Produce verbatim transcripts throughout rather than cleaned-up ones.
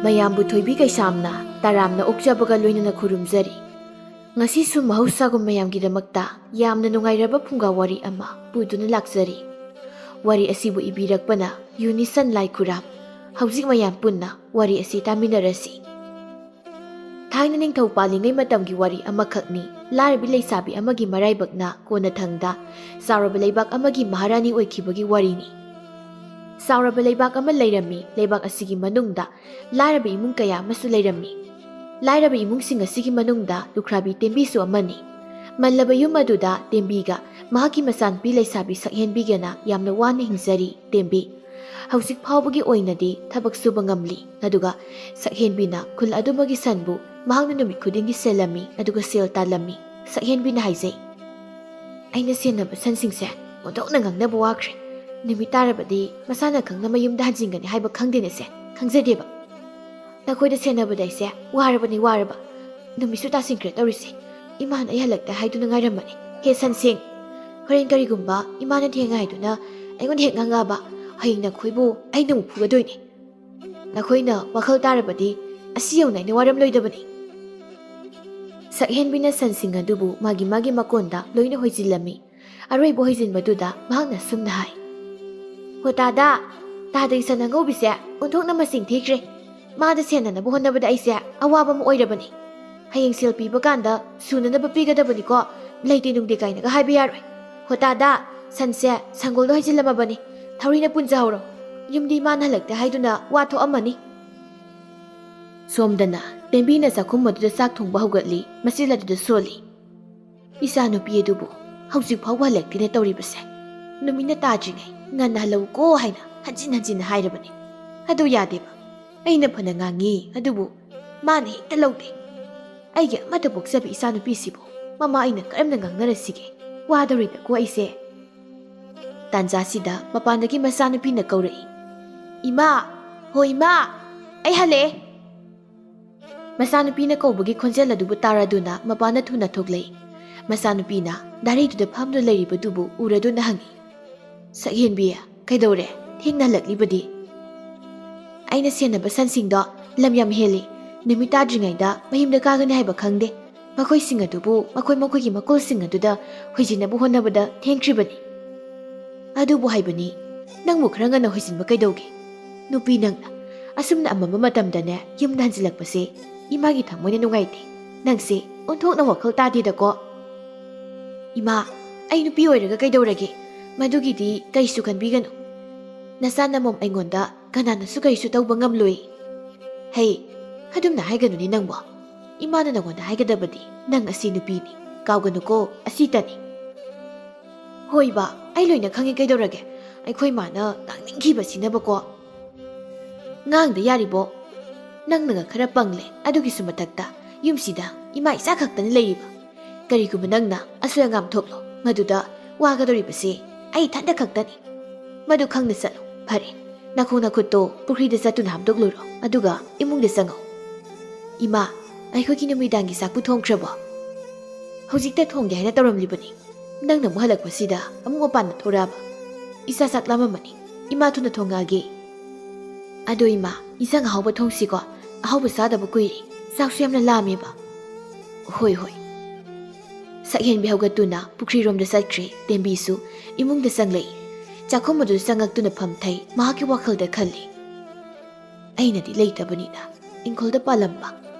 ꯃꯌꯥꯝꯕꯨ ꯊꯣꯏꯕꯤ ꯀꯩꯁꯥꯝꯅ ꯇꯔꯥꯝꯅ ꯑꯣꯛꯆꯕꯒ ꯂꯣꯏꯅꯅ ꯈꯨꯔꯨꯝꯖꯔꯤ꯫ ꯉꯁꯤꯁꯨ ꯃꯍꯧꯁꯥꯒꯨꯝ ꯃꯌꯥꯝꯒꯤꯗꯃꯛꯇ ꯌꯥꯝꯅ ꯅꯨꯡꯉꯥꯏꯔꯕ ꯐꯨꯡꯒꯥ ꯋꯥꯔꯤ ꯑꯃ ꯄꯨꯗꯨꯅ ꯂꯥꯛꯆꯔꯤ꯫ ꯋꯥꯔꯤ ꯑꯁꯤꯕꯨ ꯏꯕꯤꯔꯛꯄꯅ ꯌꯨꯅꯤꯁꯟ ꯂꯥꯏꯈꯨꯔꯥꯝ꯫ ꯍꯧꯖꯤꯛ ꯃꯌꯥꯝ ꯄꯨꯟꯅ ꯋꯥꯔꯤ ꯑꯁꯤ ꯇꯥꯃꯤꯟꯅꯔꯁꯤ꯫ ꯊꯥꯏꯅ ꯅꯤꯡꯊꯧ ꯄꯥꯜꯂꯤꯉꯩ ꯃꯇꯝꯒꯤ ꯋꯥꯔꯤ ꯑꯃꯈꯛꯅꯤ꯫ ꯂꯥꯏꯔꯕꯤ ꯂꯩꯁꯥꯕꯤ ꯑꯃꯒꯤ ꯃꯔꯥꯏꯕꯛꯅ ꯀꯣꯟꯅꯊꯪꯗ ꯆꯥꯎꯔꯕ ꯂꯩꯕꯥꯛ ꯑꯃꯒꯤ ꯃꯍꯥꯔꯥꯅꯤ ꯑꯣꯏꯈꯤꯕꯒꯤ ꯋꯥꯔꯤꯅꯤ꯫ ꯆꯥꯎꯔꯕ ꯂꯩꯕꯥꯛ ꯑꯃ ꯂꯩꯔꯝꯃꯤ꯫ ꯂꯩꯕꯥꯛ ꯑꯁꯤꯒꯤ ꯃꯅꯨꯡꯗ ꯂꯥꯏꯔꯕ ꯏꯃꯨꯡ ꯀꯌꯥ ꯑꯃꯁꯨ ꯂꯩꯔꯝꯃꯤ꯫ ꯂꯥꯏꯔꯕ ꯏꯃꯨꯡꯁꯤꯡ ꯑꯁꯤꯒꯤ ꯃꯅꯨꯡꯗ ꯂꯨꯈ꯭ꯔꯥꯕꯤ ꯇꯦꯝꯕꯤꯁꯨ ꯑꯃꯅꯤ꯫ ꯃꯜꯂꯕ ꯌꯨꯝ ꯑꯗꯨꯗ ꯇꯦꯝꯕꯤꯒ ꯃꯍꯥꯛꯀꯤ ꯃꯆꯥꯅꯨꯄꯤ ꯂꯩꯁꯥꯕꯤ ꯁꯛꯍꯦꯟꯕꯤꯒꯅ ꯌꯥꯝꯅ ꯋꯥꯅ ꯍꯤꯡꯖꯔꯤ꯫ ꯇꯦꯝꯕꯤ ꯍꯧꯖꯤꯛ ꯐꯥꯎꯕꯒꯤ ꯑꯣꯏꯅꯗꯤ ꯊꯕꯛ ꯁꯨꯕ ꯉꯝꯂꯤ꯫ ꯑꯗꯨꯒ ꯁꯛꯍꯦꯟꯕꯤꯅ ꯈꯨꯜ ꯑꯗꯨꯃꯒꯤ ꯁꯟꯕꯨ ꯃꯍꯥꯛꯅ ꯅꯨꯃꯤꯠ ꯈꯨꯗꯤꯡꯒꯤ ꯁꯦꯜꯂꯝꯃꯤ, ꯑꯗꯨꯒ ꯁꯦꯜ ꯇꯥꯜꯂꯝꯃꯤ꯫ ꯁꯛꯍꯦꯟꯕꯤꯅ ꯍꯥꯏꯖꯩ, "ꯑꯩꯅ ꯁꯦꯟꯅꯕ ꯁꯟꯁꯤꯡꯁꯦ ꯑꯣꯟꯊꯣꯛꯅ ꯉꯥꯡꯅꯕ ꯋꯥꯈ꯭ꯔꯦ꯫ ꯅꯨꯃꯤꯠ ꯇꯥꯔꯕꯗꯤ ꯃꯁꯥꯅ ꯈꯪꯅ ꯃꯌꯨꯝꯗ ꯍꯟꯖꯤꯟꯒꯅꯤ ꯍꯥꯏꯕ ꯈꯪꯗꯦꯅꯦꯁꯦ, ꯈꯪꯖꯗꯦꯕ꯫ ꯅꯈꯣꯏꯗ ꯁꯦꯟꯅꯕꯗ ꯑꯩꯁꯦ ꯋꯥꯔꯕꯅꯤ, ꯋꯥꯔꯕ꯫ ꯅꯨꯃꯤꯠꯁꯨ ꯇꯥꯁꯤꯟꯈ꯭ꯔꯦ ꯇꯧꯔꯤꯁꯦ꯫ ꯏꯃꯥꯅ ꯑꯩ ꯍꯜꯂꯛꯇꯦ ꯍꯥꯏꯗꯨꯅ ꯉꯥꯏꯔꯝꯕꯅꯤ꯫ ꯍꯦ ꯁꯟꯁꯤꯡ, ꯍꯣꯔꯦꯟ ꯀꯔꯤꯒꯨꯝꯕ ꯏꯃꯥꯅ ꯊꯦꯡꯉꯦ ꯍꯥꯏꯗꯨꯅ ꯑꯩꯉꯣꯟꯗ ꯍꯦꯛ ꯉꯥꯡꯉꯛꯑꯕ, ꯍꯌꯦꯡ ꯅꯈꯣꯏꯕꯨ ꯑꯩꯅ ꯑꯃꯨꯛ ꯐꯨꯒꯗꯣꯏꯅꯤ꯫ ꯅꯈꯣꯏꯅ ꯋꯥꯈꯜ ꯇꯥꯔꯕꯗꯤ ꯑꯁꯤ ꯌꯧꯅ ꯑꯩꯅ ꯋꯥꯔꯝꯂꯣꯏꯗꯕꯅꯤ꯫" ꯁꯛꯍꯦꯟꯕꯤꯅ ꯁꯟꯁꯤꯡ ꯑꯗꯨꯕꯨ ꯃꯥꯒꯤ ꯃꯥꯒꯤ ꯃꯀꯣꯟꯗ ꯂꯣꯏꯅ ꯍꯣꯏꯖꯤꯜꯂꯝꯃꯤ꯫ ꯑꯔꯣꯏꯕ ꯍꯣꯏꯖꯤꯟꯕꯗꯨꯗ ꯃꯍꯥꯛꯅ ꯑꯁꯨꯝꯅ ꯍꯥꯏ, "ꯍꯣ ꯇꯥꯗ, ꯇꯥꯗꯒꯤ ꯁꯟ ꯑꯉꯧꯕꯤꯁꯦ ꯑꯣꯟꯊꯣꯛꯅ ꯃꯁꯤꯡ ꯊꯤꯈ꯭ꯔꯦ꯫ ꯃꯥꯗ ꯁꯦꯟꯅꯅꯕ ꯍꯣꯠꯅꯕꯗ ꯑꯩꯁꯦ ꯑꯋꯥꯕ ꯑꯃ ꯑꯣꯏꯔꯕꯅꯤ꯫ ꯍꯌꯦꯡ ꯁꯦꯜ ꯄꯤꯕ ꯀꯥꯟꯗ ꯁꯨꯅꯅꯕ ꯄꯤꯒꯗꯕꯅꯤꯀꯣ, ꯂꯩꯇꯦ ꯅꯨꯡꯗꯦ ꯀꯥꯏꯅꯒ ꯍꯥꯏꯕ ꯌꯥꯔꯣꯏ꯫ ꯍꯣ ꯇꯥꯗ, ꯁꯟꯁꯦ ꯁꯪꯒꯣꯜꯗ ꯍꯣꯏꯖꯤꯜꯂꯝꯃꯕꯅꯤ꯫ ꯊꯧꯔꯤꯅ ꯄꯨꯟꯖꯍꯧꯔꯣ꯫ ꯌꯨꯝꯗꯤ ꯏꯃꯥꯅ ꯍꯜꯂꯛꯇꯦ ꯍꯥꯏꯗꯨꯅ ꯋꯥ ꯊꯣꯛꯑꯝꯃꯅꯤ꯫" ꯁꯣꯝꯗꯅ ꯇꯦꯝꯕꯤꯅ ꯆꯥꯛꯈꯨꯝ ꯑꯗꯨꯗ ꯆꯥꯛ ꯊꯣꯡꯕ ꯍꯧꯒꯠꯂꯤ꯫ ꯃꯆꯤꯜ ꯑꯗꯨꯗ ꯁꯣꯜꯂꯤ꯫ "ꯏꯆꯥꯅꯨꯄꯤ ꯑꯗꯨꯕꯨ ꯍꯧꯖꯤꯛ ꯐꯥꯎꯕ ꯍꯜꯂꯛꯇꯦꯅ ꯇꯧꯔꯤꯕꯁꯦ꯫ ꯅꯨꯃꯤꯠꯅ ꯇꯥꯗ꯭ꯔꯤꯉꯩ ꯉꯟꯅ ꯍꯜꯂꯛꯎꯀꯣ ꯍꯥꯏꯅ ꯍꯟꯖꯤꯟ ꯍꯟꯖꯤꯟ ꯍꯥꯏꯔꯕꯅꯤ꯫ ꯑꯗꯨ ꯌꯥꯗꯦꯕ꯫ ꯑꯩꯅ ꯐꯅ ꯉꯥꯡꯉꯤ, ꯑꯗꯨꯕꯨ ꯃꯥꯅ ꯍꯦꯛꯇ ꯂꯧꯗꯦ꯫ ꯑꯩꯒꯤ ꯑꯃꯠꯇ ꯄꯣꯛꯆꯕ ꯏꯆꯥꯅꯨꯄꯤꯁꯤꯕꯨ ꯃꯃꯥ ꯑꯩꯅ ꯀꯔꯝꯅ ꯉꯥꯡꯅꯔꯁꯤꯒꯦ? ꯋꯥꯗꯧꯔꯤꯗꯀꯣ ꯑꯩꯁꯦ꯫" ꯇꯥꯟꯖꯥꯁꯤꯗ ꯃꯄꯥꯟꯗꯒꯤ ꯃꯆꯥꯅꯨꯄꯤꯅ ꯀꯧꯔꯛꯏ, "ꯏꯃꯥ! ꯍꯣ ꯏꯃꯥ! ꯑꯩ ꯍꯜꯂꯛꯑꯦ!" ꯃꯆꯥꯅꯨꯄꯤꯅ ꯀꯧꯕꯒꯤ ꯈꯣꯟꯖꯦꯜ ꯑꯗꯨꯕꯨ ꯇꯥꯔꯗꯨꯅ ꯃꯄꯥꯟꯗ ꯊꯨꯅ ꯊꯣꯛꯂꯛꯏ꯫ ꯃꯆꯥꯅꯨꯄꯤꯅ ꯗꯥꯔꯩꯗꯨꯗ ꯐꯝꯗꯨꯅ ꯂꯩꯔꯤꯕꯗꯨꯕꯨ ꯎꯔꯗꯨꯅ ꯍꯪꯉꯤ, "ꯁꯛꯍꯦꯟꯕꯤ, ꯀꯩꯗꯧꯔꯦ? ꯊꯦꯡꯅ ꯍꯜꯂꯛꯂꯤꯕꯗꯤ?" "ꯑꯩꯅ ꯁꯦꯟꯅꯕ ꯁꯟꯁꯤꯡꯗꯣ ꯂꯝ ꯌꯥꯝ ꯍꯦꯜꯂꯤ꯫ ꯅꯨꯃꯤꯠ ꯇꯥꯗ꯭ꯔꯤꯉꯩꯗ ꯃꯌꯨꯝꯗ ꯀꯥꯒꯅꯤ ꯍꯥꯏꯕ ꯈꯪꯗꯦ꯫ ꯃꯈꯣꯏꯁꯤꯡ ꯑꯗꯨꯕꯨ ꯃꯈꯣꯏ ꯃꯈꯣꯏꯒꯤ ꯃꯀꯣꯜꯁꯤꯡ ꯑꯗꯨꯗ ꯍꯣꯏꯖꯤꯟꯅꯕ ꯍꯣꯠꯅꯕꯗ ꯊꯦꯡꯈ꯭ꯔꯤꯕꯅꯤ꯫ ꯑꯗꯨꯕꯨ ꯍꯥꯏꯕꯅꯤ, ꯅꯪꯕꯨ ꯈꯔ ꯉꯟꯅ ꯍꯣꯏꯖꯤꯟꯕ ꯀꯩꯗꯧꯒꯦ? ꯅꯨꯄꯤ ꯅꯪꯅ ꯑꯁꯨꯝꯅ ꯑꯃꯝꯕ ꯃꯇꯝꯗꯅꯦ ꯌꯨꯝꯗ ꯍꯟꯖꯤꯜꯂꯛꯄꯁꯦ ꯏꯃꯥꯒꯤ ꯊꯃꯣꯏꯅ ꯅꯨꯡꯉꯥꯏꯇꯦ꯫ ꯅꯪꯁꯦ ꯑꯣꯟꯊꯣꯛꯅ ꯋꯥꯈꯜ ꯇꯥꯗꯦꯗꯀꯣ꯫ ꯏꯃꯥ, ꯑꯩ ꯅꯨꯄꯤ ꯑꯣꯏꯔꯒ ꯀꯩꯗꯧꯔꯒꯦ? ꯃꯗꯨꯒꯤꯗꯤ ꯀꯩꯁꯨ ꯈꯟꯕꯤꯒꯅꯨ꯫ ꯅꯆꯥ ꯅꯃꯣꯝ ꯑꯩꯉꯣꯟꯗ ꯀꯅꯥꯅꯁꯨ ꯀꯩꯁꯨ ꯇꯧꯕ ꯉꯝꯂꯣꯏ꯫ ꯍꯩ, ꯑꯗꯨꯝꯅ ꯍꯥꯏꯒꯅꯨꯅꯦ ꯅꯪꯕꯣ꯫ ꯏꯃꯥꯅ ꯅꯉꯣꯟꯗ ꯍꯥꯏꯒꯗꯕꯗꯤ ꯅꯪ ꯑꯁꯤ ꯅꯨꯄꯤꯅꯤ꯫ ꯀꯥꯎꯒꯅꯨꯀꯣ, ꯑꯁꯤꯇꯅꯤ꯫ ꯍꯣꯏꯕ, ꯑꯩ ꯂꯣꯏꯅ ꯈꯪꯉꯤ ꯀꯩꯗꯧꯔꯒꯦ꯫ ꯑꯩꯈꯣꯏ ꯃꯥꯅ ꯉꯥꯡꯅꯤꯡꯈꯤꯕꯁꯤꯅꯕꯀꯣ꯫ ꯉꯥꯡꯗ ꯌꯥꯔꯤꯕꯣ? ꯅꯪꯅꯒ ꯈꯔ ꯄꯪꯂꯦ꯫ ꯑꯗꯨꯒꯤꯁꯨ ꯃꯊꯛꯇ ꯌꯨꯝꯁꯤꯗ ꯏꯃꯥ ꯏꯆꯥ ꯈꯛꯇꯅꯤ ꯂꯩꯔꯤꯕ꯫ ꯀꯔꯤꯒꯨꯝꯕ ꯅꯪꯅ ꯑꯁꯣꯏ ꯑꯉꯥꯝ ꯊꯣꯛꯂꯣ, ꯃꯗꯨꯗ ꯋꯥꯒꯗꯧꯔꯤꯕꯁꯤ ꯑꯩ ꯏꯊꯟꯇ ꯈꯛꯇꯅꯤ꯫ ꯃꯗꯨ ꯈꯪꯅ ꯆꯠꯂꯨ꯫ ꯐꯔꯦ, ꯅꯈꯣꯡ ꯅꯈꯨꯠꯇꯣ ꯄꯨꯈ꯭ꯔꯤꯗ ꯆꯠꯇꯨꯅ ꯍꯥꯝꯗꯣꯛꯂꯨꯔꯣ, ꯑꯗꯨꯒ ꯏꯃꯨꯡꯗ ꯆꯪꯉꯣ꯫ ꯏꯃꯥ, ꯑꯩꯈꯣꯏꯒꯤ ꯅꯨꯃꯤꯗꯥꯡꯒꯤ ꯆꯥꯛꯄꯨ ꯊꯣꯡꯈ꯭ꯔꯕꯣ? ꯍꯧꯖꯤꯛꯇ ꯊꯣꯡꯒꯦ ꯍꯥꯏꯅ ꯇꯧꯔꯝꯂꯤꯕꯅꯤ꯫ ꯅꯪꯅ ꯑꯃꯨꯛ ꯍꯜꯂꯛꯄꯁꯤꯗ ꯑꯃꯨꯛ ꯃꯄꯥꯟꯗ ꯊꯣꯔꯛꯑꯕ꯫ ꯏꯆꯥ ꯆꯥꯛ ꯂꯥꯝꯃꯝꯃꯅꯤ꯫ ꯏꯃꯥ ꯊꯨꯅ ꯊꯣꯡꯉꯛꯑꯒꯦ꯫ ꯑꯗꯣ ꯏꯃꯥ, ꯏꯟꯁꯥꯡ ꯑꯍꯥꯎꯕ ꯊꯣꯡꯁꯤꯀꯣ꯫ ꯑꯍꯥꯎꯕ ꯆꯥꯗꯕ ꯀꯨꯏꯔꯦ꯫ ꯆꯥꯛꯁꯨ ꯌꯥꯝꯅ ꯂꯥꯝꯃꯦꯕ꯫ ꯍꯣꯏ, ꯍꯣꯏ꯫ ꯁꯛꯍꯦꯟꯕꯤ ꯍꯧꯒꯠꯇꯨꯅ ꯄꯨꯈ꯭ꯔꯤꯔꯣꯝꯗ ꯆꯠꯈ꯭ꯔꯦ꯫ ꯇꯦꯝꯕꯤꯁꯨ ꯏꯃꯨꯡꯗ ꯆꯪꯂꯛꯏ꯫ ꯆꯥꯛꯈꯨꯝ ꯑꯗꯨꯗ ꯆꯪꯉꯛꯇꯨꯅ ꯐꯝꯊꯩ꯫ ꯃꯍꯥꯛꯀꯤ ꯋꯥꯈꯜꯗ ꯈꯜꯂꯤ꯫ ꯑꯩꯅꯗꯤ ꯂꯩꯇꯕꯅꯤꯅ ꯏꯪꯈꯣꯜꯗ ꯄꯥꯜꯂꯝꯕ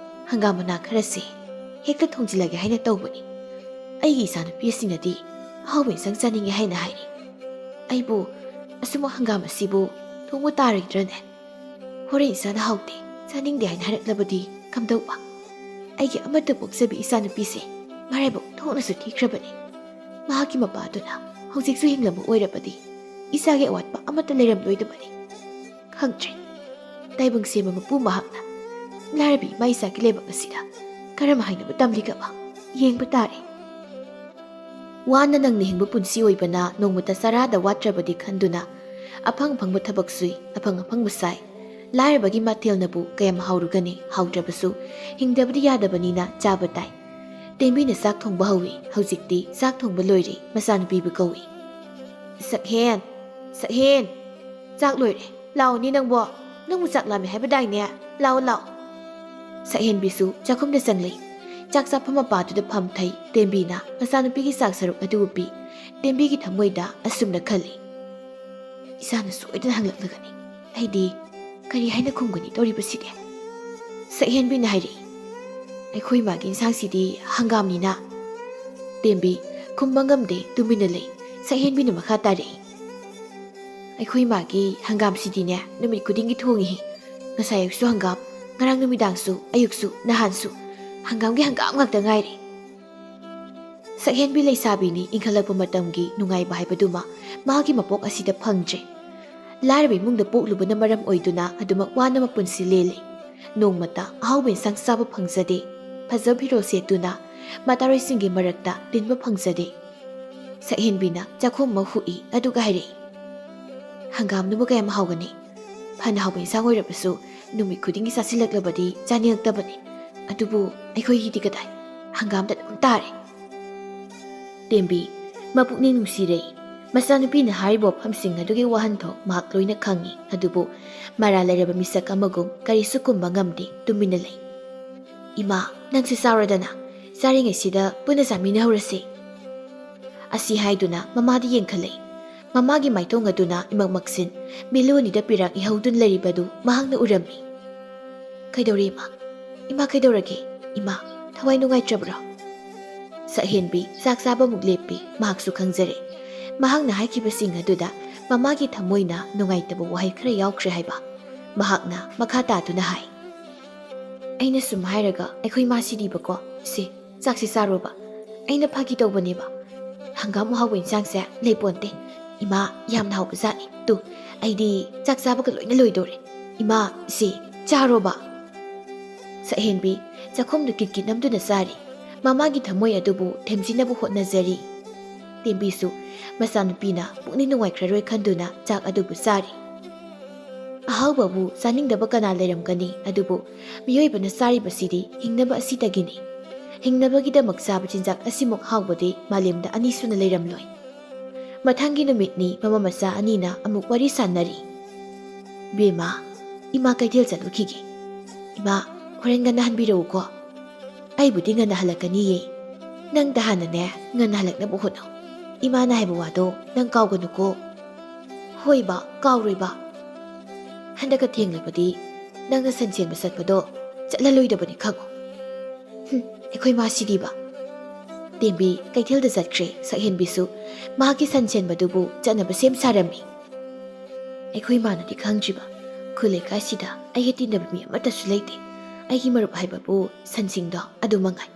ꯍꯪꯒꯥꯝ ꯃꯅꯥ ꯈꯔꯁꯦ ꯍꯦꯛꯇ ꯊꯣꯡꯖꯤꯜꯂꯒꯦ ꯍꯥꯏꯅ ꯇꯧꯕꯅꯤ꯫ ꯑꯩꯒꯤ ꯏꯆꯥꯅꯨꯄꯤꯁꯤꯡꯅꯗꯤ ꯑꯍꯥꯎꯕ ꯏꯟꯁꯥꯡ ꯆꯥꯅꯤꯡꯉꯦ ꯍꯥꯏꯅ ꯍꯥꯏꯔꯤ꯫ ꯑꯩꯕꯨ ꯑꯁꯨꯝꯕ ꯍꯪꯒꯥꯝ ꯑꯁꯤꯕꯨ ꯊꯣꯡꯕ ꯇꯥꯔꯣꯏꯗ꯭ꯔꯅꯦ? ꯍꯣꯔꯦꯟ ꯏꯆꯥꯅ ꯍꯥꯎꯇꯦ, ꯆꯥꯅꯤꯡꯗꯦ ꯍꯥꯏꯅ ꯍꯥꯏꯔꯛꯂꯕꯗꯤ ꯀꯝꯗꯧꯕ? ꯑꯩꯒꯤ ꯑꯃꯠꯇ ꯄꯣꯛꯆꯕꯤ ꯏꯆꯥꯅꯨꯄꯤꯁꯦ ꯃꯔꯥꯏꯕꯛ ꯊꯣꯛꯅꯁꯨ ꯊꯤꯈ꯭ꯔꯕꯅꯤ꯫ ꯃꯍꯥꯛꯀꯤ ꯃꯄꯥꯗꯨꯅ ꯍꯧꯖꯤꯛꯁꯨ ꯍꯤꯡꯂꯝꯕ ꯑꯣꯏꯔꯕꯗꯤ ꯏꯆꯥꯒꯤ ꯑꯋꯥꯠꯄ ꯑꯃꯠꯇ ꯂꯩꯔꯝꯂꯣꯏꯗꯕꯅꯤ꯫ ꯈꯪꯗ꯭ꯔꯦ, ꯇꯥꯏꯕꯪ ꯁꯦꯝꯕ ꯃꯄꯨ ꯃꯍꯥꯛꯅ ꯂꯥꯏꯔꯕꯤ ꯏꯃꯥ ꯏꯆꯥꯒꯤ ꯂꯩꯕꯥꯛ ꯑꯁꯤꯗ ꯀꯔꯝ ꯍꯥꯏꯅꯕꯨ ꯇꯝꯂꯤꯒꯕ? ꯌꯦꯡꯕ ꯇꯥꯔꯦ꯫ ꯋꯥꯅ ꯅꯪꯅ ꯍꯤꯡꯕ ꯄꯨꯟꯁꯤ ꯑꯣꯏꯕꯅ ꯅꯣꯡꯃꯇ ꯆꯔꯥꯗ ꯋꯥꯠꯇ꯭ꯔꯕꯗꯤ ꯈꯟꯗꯨꯅ ꯑꯐꯪ ꯑꯐꯪꯕ ꯊꯕꯛ ꯁꯨꯏ, ꯑꯐꯪ ꯑꯐꯪꯕ ꯆꯥꯏ꯫ ꯂꯥꯏꯔꯕꯒꯤ ꯃꯊꯦꯜꯅꯕꯨ ꯀꯌꯥꯝ ꯍꯥꯎꯔꯨꯒꯅꯤ? ꯍꯥꯎꯗ꯭ꯔꯕꯁꯨ ꯍꯤꯡꯗꯕꯗꯤ ꯌꯥꯗꯕꯅꯤꯅ ꯆꯥꯕ ꯇꯥꯏ꯫ ꯇꯦꯝꯕꯤꯅ ꯆꯥꯛ ꯊꯣꯡꯕ ꯍꯧꯏ꯫ ꯍꯧꯖꯤꯛꯇꯤ ꯆꯥꯛ ꯊꯣꯡꯕ ꯂꯣꯏꯔꯦ꯫ ꯃꯆꯥꯅꯨꯄꯤꯕꯨ ꯀꯧꯏ꯫ "ꯁꯛꯍꯦꯟ, ꯁꯛꯍꯦꯟ, ꯆꯥꯛ ꯂꯣꯏꯔꯦ, ꯂꯥꯛꯑꯣꯅꯦ ꯅꯪꯕꯣ"꯫ ꯅꯪꯕꯨ ꯆꯥꯛ ꯂꯥꯝꯃꯦ ꯍꯥꯏꯕꯗꯥꯏꯅꯦ? ꯂꯥꯛꯑꯣ, ꯂꯥꯛꯑꯣ꯫ ꯁꯛꯍꯦꯟꯕꯤꯁꯨ ꯆꯥꯛꯈꯨꯝꯗ ꯆꯪꯂꯛꯏ꯫ ꯆꯥꯛ ꯆꯥꯐꯝ ꯃꯄꯥꯗꯨꯗ ꯐꯝꯊꯩ꯫ ꯇꯦꯝꯕꯤꯅ ꯃꯆꯥꯅꯨꯄꯤꯒꯤ ꯆꯥꯛ ꯁꯔꯨꯛ ꯑꯗꯨꯕꯨ ꯄꯤ꯫ ꯇꯦꯝꯕꯤꯒꯤ ꯊꯃꯣꯏꯗ ꯑꯁꯨꯝꯅ ꯈꯜꯂꯤ, "ꯏꯆꯥꯅ ꯁꯣꯏꯗꯅ ꯍꯪꯂꯛꯂꯒꯅꯤ꯫ ꯑꯩꯗꯤ ꯀꯔꯤ ꯍꯥꯏꯅ ꯈꯨꯝꯒꯅꯤ ꯇꯧꯔꯤꯕꯁꯤꯗꯤ?" ꯁꯛꯍꯦꯟꯕꯤꯅ ꯍꯥꯏꯔꯛꯏ, "ꯑꯩꯈꯣꯏ ꯏꯃꯥꯒꯤ ꯏꯟꯁꯥꯡꯁꯤꯗꯤ ꯍꯪꯒꯥꯝꯅꯤꯅ꯫" ꯇꯦꯝꯕꯤ ꯈꯨꯝꯕ ꯉꯝꯗꯦ, ꯇꯨꯃꯤꯟꯅ ꯂꯩ꯫ ꯁꯛꯍꯦꯟꯕꯤꯅ ꯃꯈꯥ ꯇꯥꯔꯛꯏ, "ꯑꯩꯈꯣꯏ ꯏꯃꯥꯒꯤ ꯍꯪꯒꯥꯝꯁꯤꯗꯤꯅꯦ, ꯅꯨꯃꯤꯠ ꯈꯨꯗꯤꯡꯒꯤ ꯊꯣꯡꯉꯤ꯫ ꯉꯁꯥꯏ ꯑꯌꯨꯛꯁꯨ ꯍꯪꯒꯥꯝ, ꯉꯔꯥꯡ ꯅꯨꯃꯤꯗꯥꯡꯁꯨ, ꯑꯌꯨꯛꯁꯨ, ꯅꯍꯥꯟꯁꯨ ꯍꯪꯒꯥꯝꯒꯤ ꯍꯪꯒꯥꯝ ꯉꯥꯛꯇ ꯉꯥꯏꯔꯦ꯫" ꯁꯛꯍꯦꯟꯕꯤ ꯂꯩꯁꯥꯕꯤꯅꯤ, ꯏꯟꯈꯠꯂꯛꯄ ꯃꯇꯝꯒꯤ ꯅꯨꯡꯉꯥꯏꯕ ꯍꯥꯏꯕꯗꯨꯃ ꯃꯥꯒꯤ ꯃꯄꯣꯛ ꯑꯁꯤꯗ ꯐꯪꯗ꯭ꯔꯦ꯫ ꯂꯥꯏꯔꯕ ꯏꯃꯨꯡꯗ ꯄꯣꯛꯂꯨꯕꯅ ꯃꯔꯝ ꯑꯣꯏꯗꯨꯅ ꯑꯗꯨꯃꯛ ꯋꯥꯅ ꯃꯄꯨꯟꯁꯤ ꯂꯦꯜꯂꯤ꯫ ꯅꯣꯡꯃꯇ ꯑꯍꯥꯎꯕ ꯏꯟꯁꯥꯡ ꯆꯥꯕ ꯐꯪꯖꯗꯦ, ꯐꯖꯕ ꯐꯤꯔꯣꯜ ꯁꯦꯠꯇꯨꯅ ꯃꯇꯥꯔꯣꯏꯁꯤꯡꯒꯤ ꯃꯔꯛꯇ ꯇꯤꯟꯕ ꯐꯪꯖꯗꯦ꯫ ꯁꯛꯍꯦꯟꯕꯤꯅ ꯆꯥꯛꯈꯨꯝ ꯑꯃ ꯍꯨꯛꯏ, ꯑꯗꯨꯒ ꯍꯥꯏꯔꯛꯏ, "ꯍꯪꯒꯥꯝꯗꯨꯕꯨ ꯀꯌꯥꯝ ꯍꯥꯎꯒꯅꯤ? ꯐꯅ ꯍꯥꯎꯕ ꯏꯟꯁꯥꯡ ꯑꯣꯏꯔꯕꯁꯨ ꯅꯨꯃꯤꯠ ꯈꯨꯗꯤꯡꯒꯤ ꯆꯥꯁꯤꯜꯂꯛꯂꯕꯗꯤ ꯆꯥꯅꯤꯡꯉꯛꯇꯕꯅꯤ꯫ ꯑꯗꯨꯕꯨ ꯑꯩꯈꯣꯏꯒꯤꯗꯤ ꯀꯗꯥꯏ? ꯍꯪꯒꯥꯝꯗ ꯑꯗꯨꯝ ꯇꯥꯔꯦ꯫" ꯇꯦꯝꯕꯤ ꯃꯄꯨꯛꯅꯤꯡ ꯅꯨꯡꯁꯤꯔꯛꯏ꯫ ꯃꯆꯥꯅꯨꯄꯤꯅ ꯍꯥꯏꯔꯤꯕ ꯋꯥꯐꯝꯁꯤꯡ ꯑꯗꯨꯒꯤ ꯋꯥꯍꯟꯊꯣꯛ ꯃꯍꯥꯛ ꯂꯣꯏꯅ ꯈꯪꯏ, ꯑꯗꯨꯕꯨ ꯃꯔꯥꯜ ꯂꯩꯔꯕ ꯃꯤꯁꯛ ꯑꯃꯒꯨꯝ ꯀꯔꯤꯁꯨ ꯈꯨꯝꯕ ꯉꯝꯗꯦ, ꯇꯨꯃꯤꯟꯅ ꯂꯩ꯫ "ꯏꯃꯥ, ꯅꯪꯁꯨ ꯆꯥꯎꯔꯗꯅ, ꯆꯥꯔꯤꯉꯩꯁꯤꯗ ꯄꯨꯟꯅ ꯆꯥꯃꯤꯟꯅꯍꯧꯔꯁꯤ꯫" ꯑꯁꯤ ꯍꯥꯏꯗꯨꯅ ꯃꯃꯥꯗ ꯌꯦꯡꯈꯠꯂꯛꯏ꯫ ꯃꯃꯥꯒꯤ ꯃꯥꯏꯊꯣꯡ ꯑꯗꯨꯅ ꯏꯃꯛ ꯃꯛꯁꯤꯟ, ꯃꯤꯠꯂꯨ ꯑꯅꯤꯗ ꯄꯤꯔꯥꯡ ꯏꯍꯧꯗꯨꯅ ꯂꯩꯔꯤꯕꯗꯨ ꯃꯍꯥꯛꯅ ꯎꯔꯝꯃꯤ꯫ "ꯀꯩꯗꯧꯔꯦ, ꯏꯃꯥ? ꯏꯃꯥ, ꯀꯩꯗꯧꯔꯒꯦ? ꯏꯃꯥ, ꯊꯋꯥꯏ ꯅꯨꯡꯉꯥꯏꯇ꯭ꯔꯕ꯭ꯔꯣ?" ꯁꯛꯍꯦꯟꯕꯤ ꯆꯥꯛ ꯆꯥꯕꯃꯨꯛ ꯂꯦꯞꯄꯤ꯫ ꯃꯍꯥꯛꯁꯨ ꯈꯪꯖꯔꯦ꯫ ꯃꯍꯥꯛꯅ ꯍꯥꯏꯈꯤꯕꯁꯤꯡ ꯑꯗꯨꯗ ꯃꯃꯥꯒꯤ ꯊꯃꯣꯏꯅ ꯅꯨꯡꯉꯥꯏꯇꯕ ꯋꯥꯍꯩ ꯈꯔ ꯌꯥꯎꯈ꯭ꯔꯦ ꯍꯥꯏꯕ꯫ ꯃꯍꯥꯛꯅ ꯃꯈꯥ ꯇꯥꯗꯨꯅ ꯍꯥꯏ, "ꯑꯩꯅ ꯁꯨꯝ ꯍꯥꯏꯔꯒ ꯑꯩꯈꯣꯏ ꯃꯥꯁꯤꯗꯤꯕꯀꯣ꯫ ꯁꯦ, ꯆꯥꯛꯁꯤ ꯆꯥꯔꯣꯕ꯫ ꯑꯩꯅ ꯐꯥꯒꯤ ꯇꯧꯕꯅꯦꯕ꯫ ꯍꯪꯒꯥꯝ ꯑꯍꯥꯎꯕ ꯏꯟꯁꯥꯡꯁꯦ ꯂꯩꯄꯣꯟꯇꯦ꯫ ꯏꯃꯥ, ꯌꯥꯝꯅ ꯍꯥꯎꯕ ꯖꯥꯠꯅꯤ꯫ ꯇꯨ, ꯑꯩꯗꯤ ꯆꯥꯛ ꯆꯥꯕꯒ ꯂꯣꯏꯅ ꯂꯣꯏꯗꯣꯔꯦ꯫ ꯏꯃꯥ, ꯁꯦ, ꯆꯥꯔꯣꯕ꯫" ꯁꯛꯍꯦꯟꯕꯤ ꯆꯥꯛꯈꯨꯝꯗꯨ ꯀꯤꯠ ꯀꯤꯠ ꯅꯝꯗꯨꯅ ꯆꯥꯔꯤ꯫ ꯃꯃꯥꯒꯤ ꯊꯃꯣꯏ ꯑꯗꯨꯕꯨ ꯊꯦꯝꯖꯤꯟꯅꯕ ꯍꯣꯠꯅꯖꯔꯤ꯫ ꯇꯦꯝꯕꯤꯁꯨ ꯃꯆꯥꯅꯨꯄꯤꯅ ꯄꯨꯛꯅꯤꯡ ꯅꯨꯡꯉꯥꯏꯈ꯭ꯔꯔꯣꯏ ꯈꯟꯗꯨꯅ ꯆꯥꯛ ꯑꯗꯨꯕꯨ ꯆꯥꯔꯤ꯫ ꯑꯍꯥꯎꯕꯕꯨ ꯆꯥꯅꯤꯡꯗꯕ ꯀꯅꯥ ꯂꯩꯔꯝꯒꯅꯤ? ꯑꯗꯨꯕꯨ ꯃꯤꯑꯣꯏꯕꯅ ꯆꯥꯔꯤꯕꯁꯤꯗꯤ ꯍꯤꯡꯅꯕ ꯑꯁꯤꯗꯒꯤꯅꯤ꯫ ꯍꯤꯡꯅꯕꯒꯤꯗꯃꯛ ꯆꯥꯕ ꯆꯤꯟꯖꯥꯛ ꯑꯁꯤꯃꯨꯛ ꯍꯥꯎꯕꯗꯤ ꯃꯥꯂꯦꯝꯗ ꯑꯅꯤꯁꯨꯅ ꯂꯩꯔꯝꯂꯣꯏ꯫ ꯃꯊꯪꯒꯤ ꯅꯨꯃꯤꯠꯅꯤ, ꯃꯃꯥ ꯃꯆꯥ ꯑꯅꯤꯅ ꯑꯃꯨꯛ ꯋꯥꯔꯤ ꯁꯥꯟꯅꯔꯤ꯫ "ꯕꯦꯝꯃ, ꯏꯃꯥ ꯀꯩꯊꯦꯜ ꯆꯠꯂꯨꯈꯤꯒꯦ꯫ ꯏꯃꯥ, ꯍꯣꯔꯦꯟ ꯉꯟꯅ ꯍꯟꯕꯤꯔꯛꯎꯀꯣ꯫ ꯑꯩꯕꯨꯗꯤ ꯉꯟꯅ ꯍꯜꯂꯛꯀꯅꯤꯌꯦ꯫ ꯅꯪꯗ ꯍꯥꯟꯅꯅꯦ, ꯉꯟꯅ ꯍꯜꯂꯛꯅꯕ ꯍꯣꯠꯅꯧ꯫ ꯏꯃꯥꯅ ꯍꯥꯏꯕ ꯋꯥꯗꯣ ꯅꯪ ꯀꯥꯎꯒꯅꯨꯀꯣ꯫ ꯍꯣꯏ ꯕꯥ, ꯀꯥꯎꯔꯣꯏ ꯕꯥ꯫ ꯍꯟꯗꯛꯀ ꯊꯦꯡꯂꯕꯗꯤ ꯅꯪꯅ ꯁꯟ ꯁꯦꯟꯕ ꯆꯠꯄꯗꯣ ꯆꯠꯍꯜꯂꯣꯏꯗꯕꯅꯤ ꯈꯪꯉꯨ꯫ ꯍꯨꯝ, ꯑꯩꯈꯣꯏ ꯃꯥꯁꯤꯗꯤꯕ꯫ ꯇꯦꯝꯕꯤ ꯀꯩꯊꯦꯜꯗ ꯆꯠꯈ꯭ꯔꯦ꯫ ꯁꯛꯍꯦꯟꯕꯤꯁꯨ ꯃꯍꯥꯛꯀꯤ ꯁꯟ ꯁꯦꯟꯕꯗꯨꯕꯨ ꯆꯠꯅꯕ ꯁꯦꯝ ꯁꯥꯔꯝꯃꯤ꯫ ꯑꯩꯈꯣꯏ ꯃꯥꯅꯗꯤ ꯈꯪꯗ꯭ꯔꯤꯕ, ꯈꯨꯜ ꯂꯩꯀꯥꯏꯁꯤꯗ ꯑꯩꯒ ꯇꯤꯟꯅꯕ ꯃꯤ ꯑꯃꯠꯇꯁꯨ ꯂꯩꯇꯦ꯫ ꯑꯩꯒꯤ ꯃꯔꯨꯞ ꯍꯥꯏꯕꯕꯨ ꯁꯟꯁꯤꯡꯗꯣ ꯑꯗꯨ ꯃꯉꯥꯏ꯫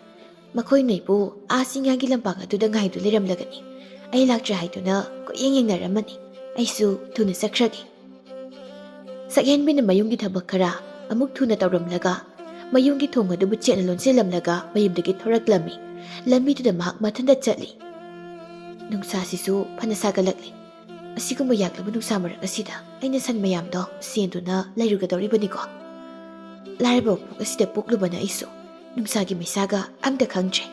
ꯃꯈꯣꯏꯅꯩꯕꯨ ꯑꯥ ꯆꯤꯡꯌꯥꯒꯤ ꯂꯝꯄꯥꯛ ꯑꯗꯨꯗ ꯉꯥꯏꯗꯨ ꯂꯩꯔꯝꯂꯒꯅꯤ꯫ ꯑꯩ ꯂꯥꯛꯇ꯭ꯔꯦ ꯍꯥꯏꯗꯨꯅ ꯀꯣꯏꯌꯦꯡ ꯌꯦꯡꯅꯔꯝꯃꯅꯤ꯫ ꯑꯩꯁꯨ ꯊꯨꯅ ꯆꯠꯈ꯭ꯔꯒꯦ꯫ ꯁꯛꯍꯦꯟꯕꯤꯅ ꯃꯌꯨꯝꯒꯤ ꯊꯕꯛ ꯈꯔ ꯑꯃꯨꯛ ꯊꯨꯅ ꯇꯧꯔꯝꯂꯒ, ꯃꯌꯨꯝꯒꯤ ꯊꯣꯡ ꯑꯗꯨꯕꯨ ꯆꯦꯠꯅ ꯂꯣꯟꯁꯤꯜꯂꯝꯂꯒ ꯃꯌꯨꯝꯗꯒꯤ ꯊꯣꯔꯛꯂꯝꯃꯤ꯫ ꯂꯝꯕꯤꯗꯨꯗ ꯃꯍꯥꯛ ꯃꯊꯟꯇ ꯆꯠꯂꯤ꯫ ꯅꯨꯡꯁꯥꯁꯤꯁꯨ ꯐꯅ ꯁꯥꯒꯠꯂꯛꯂꯤ꯫ ꯑꯁꯤꯒꯨꯝꯕ ꯌꯥꯛꯂꯕ ꯅꯨꯡꯁꯥ ꯃꯔꯛ ꯑꯁꯤꯗ ꯑꯩꯅ ꯁꯟ ꯃꯌꯥꯝꯗꯣ ꯁꯦꯟꯗꯨꯅ ꯂꯩꯔꯨꯒꯗꯧꯔꯤꯕꯅꯤꯀꯣ꯫ ꯂꯥꯏꯔꯕ ꯃꯄꯣꯛ ꯑꯁꯤꯗ ꯄꯣꯛꯂꯨꯕꯅ ꯑꯩꯁꯨ ꯅꯨꯡꯁꯥꯒꯤ ꯃꯩꯁꯥꯒ ꯑꯝꯇ ꯈꯪꯗ꯭ꯔꯦ꯫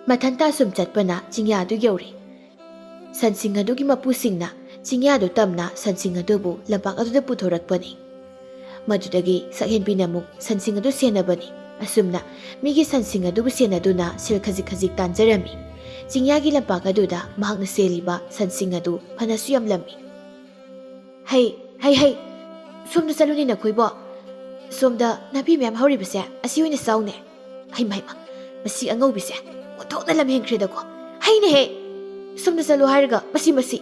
ꯃꯊꯟꯇ ꯑꯁꯨꯝ ꯆꯠꯄꯅ ꯆꯤꯡꯌꯥ ꯑꯗꯨ ꯌꯧꯔꯦ꯫ ꯁꯟꯁꯤꯡ ꯑꯗꯨꯒꯤ ꯃꯄꯨꯁꯤꯡꯅ ꯆꯤꯡꯌꯥꯗꯨ ꯇꯝꯅ ꯁꯟꯁꯤꯡ ꯑꯗꯨꯕꯨ ꯂꯝꯄꯥꯛ ꯑꯗꯨꯗ ꯄꯨꯊꯣꯔꯛꯄꯅꯤ꯫ ꯃꯗꯨꯗꯒꯤ ꯁꯛꯍꯦꯟꯕꯤꯅ ꯑꯃꯨꯛ ꯁꯟꯁꯤꯡ ꯑꯗꯨ ꯁꯦꯟꯅꯕꯅꯤ꯫ ꯑꯁꯨꯝꯅ ꯃꯤꯒꯤ ꯁꯟꯁꯤꯡ ꯑꯗꯨꯕꯨ ꯁꯦꯟꯅꯗꯨꯅ ꯁꯦꯜ ꯈꯖꯤꯛ ꯈꯖꯤꯛ ꯇꯥꯟꯖꯔꯝꯃꯤ꯫ ꯆꯤꯡꯌꯥꯒꯤ ꯂꯝꯄꯥꯛ ꯑꯗꯨꯗ ꯃꯍꯥꯛꯅ ꯁꯦꯜꯂꯤꯕ ꯁꯟꯁꯤꯡ ꯑꯗꯨ ꯐꯅꯁꯨ ꯌꯥꯝꯂꯝꯃꯤ꯫ "ꯍꯩ, ꯍꯩ, ꯍꯩ! ꯁꯣꯝꯗ ꯆꯠꯂꯨꯅꯦ ꯅꯈꯣꯏꯕꯣ꯫ ꯁꯣꯝꯗ ꯅꯥꯄꯤ ꯃꯌꯥꯝ ꯍꯧꯔꯤꯕꯁꯦ ꯑꯁꯤ ꯑꯣꯏꯅ ꯆꯥꯎꯅꯦ꯫ ꯍꯩꯃ, ꯍꯩꯃ, ꯃꯁꯤ ꯑꯉꯧꯕꯤꯁꯦ ꯑꯣꯟꯊꯣꯛꯅ ꯂꯝ ꯍꯦꯟꯈ꯭ꯔꯦꯗꯀꯣ꯫ ꯍꯩꯅꯦꯍꯦ! ꯁꯣꯝꯗ ꯆꯠꯂꯨ ꯍꯥꯏꯔꯒ ꯃꯁꯤ, ꯃꯁꯤ!"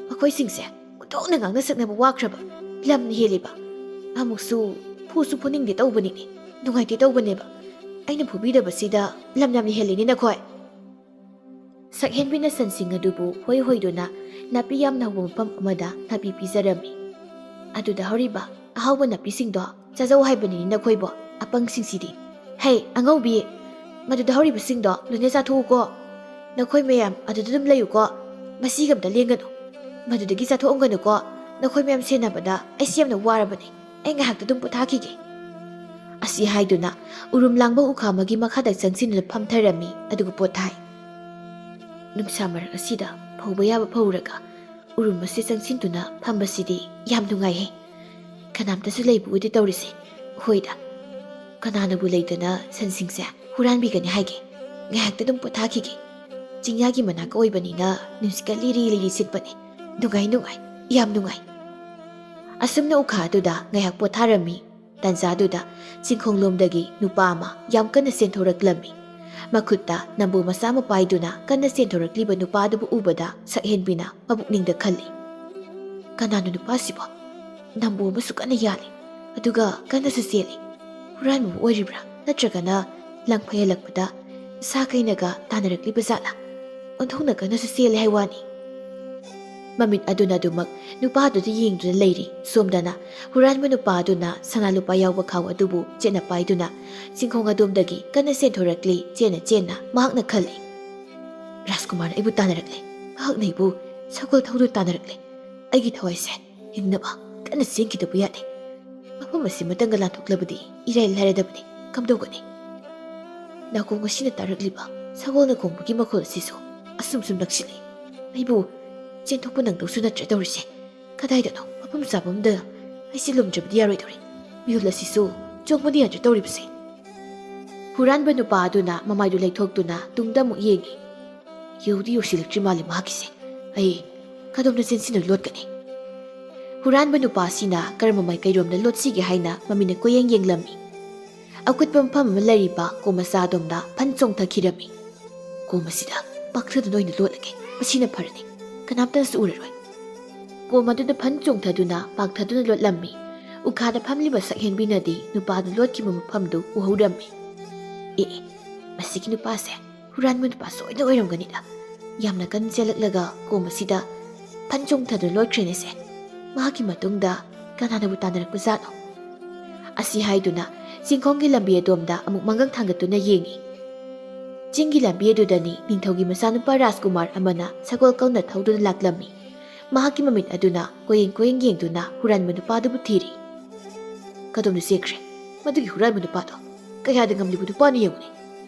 ꯃꯈꯣꯏꯁꯤꯡꯁꯦ ꯑꯣꯟꯊꯣꯛꯅ ꯉꯥꯡꯅ ꯁꯛꯅꯕ ꯋꯥꯈ꯭ꯔꯕ, ꯂꯝꯅ ꯍꯦꯜꯂꯤꯕ꯫ ꯑꯃꯨꯛꯁꯨ ꯐꯨꯁꯨ ꯐꯨꯅꯤꯡꯗꯦ ꯇꯧꯕꯅꯤꯅꯦ, ꯅꯨꯡꯉꯥꯏꯇꯦ ꯇꯧꯕꯅꯦꯕ꯫ ꯑꯩꯅ ꯐꯨꯕꯤꯗꯕꯁꯤꯗ ꯂꯝ ꯌꯥꯝꯅ ꯍꯦꯜꯂꯤꯅꯦ ꯅꯈꯣꯏ꯫ ꯁꯛꯍꯦꯟꯕꯤꯅ ꯁꯟꯁꯤꯡ ꯑꯗꯨꯕꯨ ꯍꯣꯏ ꯍꯣꯏꯗꯨꯅ ꯅꯥꯄꯤ ꯌꯥꯝꯅ ꯍꯧꯕ ꯃꯐꯝ ꯑꯃꯗ ꯅꯥꯄꯤ ꯄꯤꯖꯔꯝꯃꯤ꯫ "ꯑꯗꯨꯗ ꯍꯧꯔꯤꯕ ꯑꯍꯥꯎꯕ ꯅꯥꯄꯤꯁꯤꯡꯗꯣ ꯆꯥꯖꯧ ꯍꯥꯏꯕꯅꯤꯅꯦ ꯅꯈꯣꯏꯕꯨ, ꯑꯄꯪꯁꯤꯡꯁꯤꯗꯤ꯫ ꯍꯩ, ꯑꯉꯧꯕꯤ, ꯃꯗꯨꯗ ꯍꯧꯔꯤꯕꯁꯤꯡꯗꯣ ꯂꯣꯏꯅ ꯆꯥꯊꯣꯛꯎꯀꯣ꯫ ꯅꯈꯣꯏ ꯃꯌꯥꯝ ꯑꯗꯨꯗ ꯑꯗꯨꯝ ꯂꯩꯌꯨꯀꯣ꯫ ꯃꯁꯤꯒ ꯑꯝꯇ ꯂꯦꯡꯒꯅꯨ꯫ ꯃꯗꯨꯗꯒꯤ ꯆꯥꯊꯣꯛꯑꯝꯒꯅꯨꯀꯣ꯫ ꯅꯈꯣꯏ ꯃꯌꯥꯝ ꯁꯦꯟꯅꯕꯗ ꯑꯩꯁꯤ ꯌꯥꯝꯅ ꯋꯥꯔꯕꯅꯤ꯫ ꯑꯩ ꯉꯥꯏꯍꯥꯛꯇ ꯑꯗꯨꯝ ꯄꯣꯊꯥꯈꯤꯒꯦ꯫" ꯑꯁꯤ ꯍꯥꯏꯗꯨꯅ ꯎꯔꯨꯝ ꯂꯥꯡꯕ ꯎꯈꯥ ꯑꯃꯒꯤ ꯃꯈꯥꯗ ꯆꯪꯁꯤꯟꯗꯨꯅ ꯐꯝꯊꯔꯝꯃꯤ, ꯑꯗꯨꯒ ꯄꯣꯊꯥꯏ꯫ ꯅꯨꯡꯁꯥ ꯃꯔꯛ ꯑꯁꯤꯗ ꯐꯧꯕ ꯌꯥꯕ ꯐꯧꯔꯒ ꯎꯔꯨꯝ ꯑꯁꯤ ꯆꯪꯁꯤꯟꯗꯨꯅ ꯐꯝꯕꯁꯤꯗꯤ ꯌꯥꯝ ꯅꯨꯡꯉꯥꯏꯍꯦ꯫ ꯀꯅꯥꯝꯇꯁꯨ ꯂꯩꯕ ꯎꯗꯦ ꯇꯧꯔꯤꯁꯦ꯫ ꯍꯣꯏꯗ, ꯀꯅꯥꯅꯕꯨ ꯂꯩꯗꯅ ꯁꯟꯁꯤꯡꯁꯦ ꯍꯨꯔꯥꯟꯕꯤꯒꯅꯤ ꯍꯥꯏꯒꯦ? ꯉꯥꯏꯍꯥꯛꯇ ꯑꯗꯨꯝ ꯄꯣꯊꯥꯈꯤꯒꯦ꯫ ꯆꯤꯡꯌꯥꯒꯤ ꯃꯅꯥꯛ ꯑꯣꯏꯕꯅꯤꯅ ꯅꯨꯡꯁꯤꯠꯀ ꯂꯤꯔꯤ ꯂꯤꯔꯤ ꯁꯤꯠꯄꯅꯦ꯫ ꯅꯨꯡꯉꯥꯏ, ꯅꯨꯡꯉꯥꯏ, ꯌꯥꯝ ꯅꯨꯡꯉꯥꯏ꯫ ꯑꯁꯨꯝꯅ ꯎꯈꯥ ꯑꯗꯨꯗ ꯉꯥꯏꯍꯥꯛ ꯄꯣꯊꯥꯔꯝꯃꯤ꯫ ꯇꯥꯟꯖꯥꯗꯨꯗ ꯆꯤꯡꯈꯣꯡꯂꯣꯝꯗꯒꯤ ꯅꯨꯄꯥ ꯑꯃ ꯌꯥꯝ ꯀꯟꯅ ꯆꯦꯟꯊꯣꯔꯛꯂꯝꯃꯤ꯫ ꯃꯈꯨꯠꯇ ꯅꯝꯕꯣ ꯃꯆꯥ ꯑꯃ ꯄꯥꯏꯗꯨꯅ ꯀꯟꯅ ꯆꯦꯟꯊꯣꯔꯛꯂꯤꯕ ꯅꯨꯄꯥꯗꯨꯕꯨ ꯎꯕꯗ ꯁꯛꯍꯦꯟꯕꯤꯅ ꯃꯄꯨꯛꯅꯤꯡꯗ ꯈꯜꯂꯤ, "ꯀꯅꯥꯅꯣ ꯅꯨꯄꯥꯁꯤꯕꯣ? ꯅꯝꯕꯣ ꯑꯃꯁꯨ ꯀꯟꯅ ꯌꯥꯜꯂꯤ, ꯑꯗꯨꯒ ꯀꯟꯅꯁꯨ ꯆꯦꯜꯂꯤ꯫ ꯍꯨꯔꯥꯟꯕꯕꯨ ꯑꯣꯏꯔꯤꯕ꯭ꯔꯥ? ꯅꯠꯇ꯭ꯔꯒꯅ ꯂꯪ ꯐꯩꯍꯜꯂꯛꯄꯗ ꯁꯥ ꯀꯩꯅꯒ ꯇꯥꯟꯅꯔꯛꯂꯤꯕ ꯖꯥꯠꯂꯥ? ꯑꯣꯟꯊꯣꯛꯅ ꯀꯟꯅꯁꯨ ꯆꯦꯜꯂꯦ ꯍꯥꯏ ꯋꯥꯅꯤ꯫" ꯃꯃꯤꯠ ꯑꯗꯨꯅ ꯑꯗꯨꯃꯛ ꯅꯨꯄꯥꯗꯨꯗ ꯌꯦꯡꯗꯨꯅ ꯂꯩꯔꯤ꯫ ꯁꯣꯝꯗꯅ ꯍꯨꯔꯥꯟꯕ ꯅꯨꯄꯥ ꯑꯗꯨꯅ ꯁꯅꯥ ꯂꯨꯄꯥ ꯌꯥꯎꯕ ꯈꯥꯎ ꯑꯗꯨꯕꯨ ꯆꯦꯠꯅ ꯄꯥꯏꯗꯨꯅ ꯆꯤꯡꯈꯣꯡ ꯑꯗꯣꯝꯗꯒꯤ ꯀꯟꯅ ꯆꯦꯟꯊꯣꯔꯛꯂꯤ꯫ ꯆꯦꯟꯅ ꯆꯦꯟꯅ ꯃꯍꯥꯛꯅ ꯈꯜꯂꯤ, "ꯔꯥꯖꯀꯨꯃꯥꯔꯅ ꯑꯩꯕꯨ ꯇꯥꯟꯅꯔꯛꯂꯦ꯫ ꯃꯍꯥꯛꯅ ꯑꯩꯕꯨ ꯁꯒꯣꯜ ꯊꯧꯗꯨꯅ ꯇꯥꯟꯅꯔꯛꯂꯦ꯫ ꯑꯩꯒꯤ ꯊꯋꯥꯏꯁꯦ ꯍꯤꯡꯅꯕ ꯀꯟꯅ ꯆꯦꯟꯈꯤꯗꯕ ꯌꯥꯗꯦ꯫ ꯃꯐꯝ ꯑꯁꯤꯃꯇꯪꯒ ꯂꯥꯟꯊꯣꯛꯂꯕꯗꯤ ꯏꯔꯥꯏ ꯂꯥꯏꯔꯗꯕꯅꯤ꯫ ꯀꯝꯗꯧꯒꯅꯤ? ꯅꯥꯀꯣꯡ ꯑꯁꯤꯅ ꯇꯥꯔꯛꯂꯤꯕ ꯁꯒꯣꯜꯅ ꯈꯣꯡꯕꯒꯤ ꯃꯈꯣꯜ ꯑꯁꯤꯁꯨ ꯑꯁꯨꯝ ꯁꯨꯝ ꯅꯛꯁꯤꯜꯂꯛꯏ꯫ ꯑꯩꯕꯨ ꯆꯦꯟꯊꯣꯛꯄ ꯅꯪꯗꯧꯁꯨ ꯅꯠꯇ꯭ꯔꯦ ꯇꯧꯔꯤꯁꯦ꯫ ꯀꯗꯥꯏꯗꯅꯣ ꯃꯐꯝ ꯆꯥꯕ ꯑꯃꯗ ꯑꯩꯁꯦ ꯂꯨꯝꯗ꯭ꯔꯕꯗꯤ ꯌꯥꯔꯣꯏꯗꯧꯔꯤ꯫ ꯃꯤꯍꯨꯜ ꯑꯁꯤꯁꯨ ꯆꯣꯡꯕꯗꯤ ꯌꯥꯗ꯭ꯔꯦ ꯇꯧꯔꯤꯕꯁꯦ꯫" ꯍꯨꯔꯥꯟꯕ ꯅꯨꯄꯥ ꯑꯗꯨꯅ ꯃꯃꯥꯏꯗꯨ ꯂꯩꯊꯣꯛꯇꯨꯅ ꯇꯨꯡꯗ ꯑꯃꯨꯛ ꯌꯦꯡꯉꯤ꯫ ꯌꯧꯗꯤ ꯌꯧꯁꯤꯜꯂꯛꯇ꯭ꯔꯤ ꯃꯥꯜꯂꯦ ꯃꯍꯥꯛꯀꯤꯁꯦ꯫ ꯑꯩ ꯀꯗꯣꯝꯗ ꯆꯦꯟꯁꯤꯟꯅ ꯂꯣꯠꯀꯅꯤ? ꯍꯨꯔꯥꯟꯕ ꯅꯨꯄꯥ ꯑꯁꯤꯅ ꯀꯔꯝꯕ ꯃꯥꯏꯀꯩꯔꯣꯝꯗ ꯂꯣꯠꯁꯤꯒꯦ ꯍꯥꯏꯅ ꯃꯃꯤꯠꯅ ꯀꯣꯏꯌꯦꯡ ꯌꯦꯡꯂꯝꯃꯤ꯫ ꯑꯀꯨꯠꯄ ꯃꯐꯝ ꯑꯃ ꯂꯩꯔꯤꯕ ꯀꯣ ꯃꯆꯥ ꯑꯗꯣꯝꯗ ꯐꯟ ꯆꯣꯡꯊꯈꯤꯔꯝꯃꯤ꯫ "ꯀꯣ ꯃꯁꯤꯗ ꯄꯥꯛꯊꯗꯨꯅ ꯑꯣꯏꯅ ꯂꯣꯠꯂꯒꯦ꯫ ꯃꯁꯤꯅ ꯐꯔꯅꯤ꯫ ꯀꯅꯥꯝꯇꯅꯁꯨ ꯎꯔꯔꯣꯏ꯫" ꯀꯣ ꯃꯗꯨꯗ ꯐꯟ ꯆꯣꯡꯊꯗꯨꯅ ꯄꯥꯛꯊꯗꯨꯅ ꯂꯣꯠꯂꯝꯃꯤ꯫ ꯎꯈꯥꯗ ꯐꯝꯂꯤꯕ ꯁꯛꯍꯦꯟꯕꯤꯅꯗꯤ ꯅꯨꯄꯥꯗꯨ ꯂꯣꯠꯈꯤꯕ ꯃꯐꯝꯗꯨ ꯎꯍꯧꯔꯝꯃꯤ꯫ "ꯑꯦ, ꯑꯦ, ꯃꯁꯤꯒꯤ ꯅꯨꯄꯥꯁꯦ ꯍꯨꯔꯥꯟꯕ ꯅꯨꯄꯥ ꯁꯣꯏꯗꯅ ꯑꯣꯏꯔꯝꯒꯅꯤꯗ꯫ ꯌꯥꯝꯅ ꯀꯟꯅ ꯆꯦꯜꯂꯛꯂꯒ ꯀꯣ ꯃꯁꯤꯗ ꯐꯟ ꯆꯣꯡꯊꯗꯨꯅ ꯂꯣꯠꯈ꯭ꯔꯦꯅꯦꯁꯦ꯫ ꯃꯍꯥꯛꯀꯤ ꯃꯇꯨꯡꯗ ꯀꯅꯥꯅꯕꯨ ꯇꯥꯟꯅꯔꯛꯄ ꯖꯥꯠꯅꯣ?" ꯑꯁꯤ ꯍꯥꯏꯗꯨꯅ ꯆꯤꯡꯈꯣꯡꯒꯤ ꯂꯝꯕꯤ ꯑꯗꯣꯝꯗ ꯑꯃꯨꯛ ꯃꯪꯒꯪ ꯊꯥꯡꯒꯠꯇꯨꯅ ꯌꯦꯡꯉꯤ꯫ ꯆꯤꯡꯒꯤ ꯂꯝꯕꯤ ꯑꯗꯨꯗꯅꯤ ꯅꯤꯡꯊꯧꯒꯤ ꯃꯆꯥꯅꯨꯄꯥ ꯔꯥꯖꯀꯨꯃꯥꯔ ꯑꯃꯅ ꯁꯒꯣꯜ ꯀꯧꯅ ꯊꯧꯗꯨꯅ ꯂꯥꯛꯂꯝꯃꯤ꯫ ꯃꯍꯥꯛꯀꯤ ꯃꯃꯤꯠ ꯑꯗꯨꯅ ꯀꯣꯏꯌꯦꯡ ꯀꯣꯏꯌꯦꯡ ꯌꯦꯡꯗꯨꯅ ꯍꯨꯔꯥꯟꯕ ꯅꯨꯄꯥꯗꯨꯕꯨ ꯊꯤꯔꯤ꯫ "ꯀꯗꯣꯝꯗ ꯆꯦꯟꯈ꯭ꯔꯦ ꯃꯗꯨꯒꯤ ꯍꯨꯔꯥꯟꯕ ꯅꯨꯄꯥꯗꯣ? ꯀꯌꯥꯗ ꯉꯝꯂꯤꯕ ꯅꯨꯄꯥꯅꯣ ꯌꯦꯡꯉꯨꯅꯦ꯫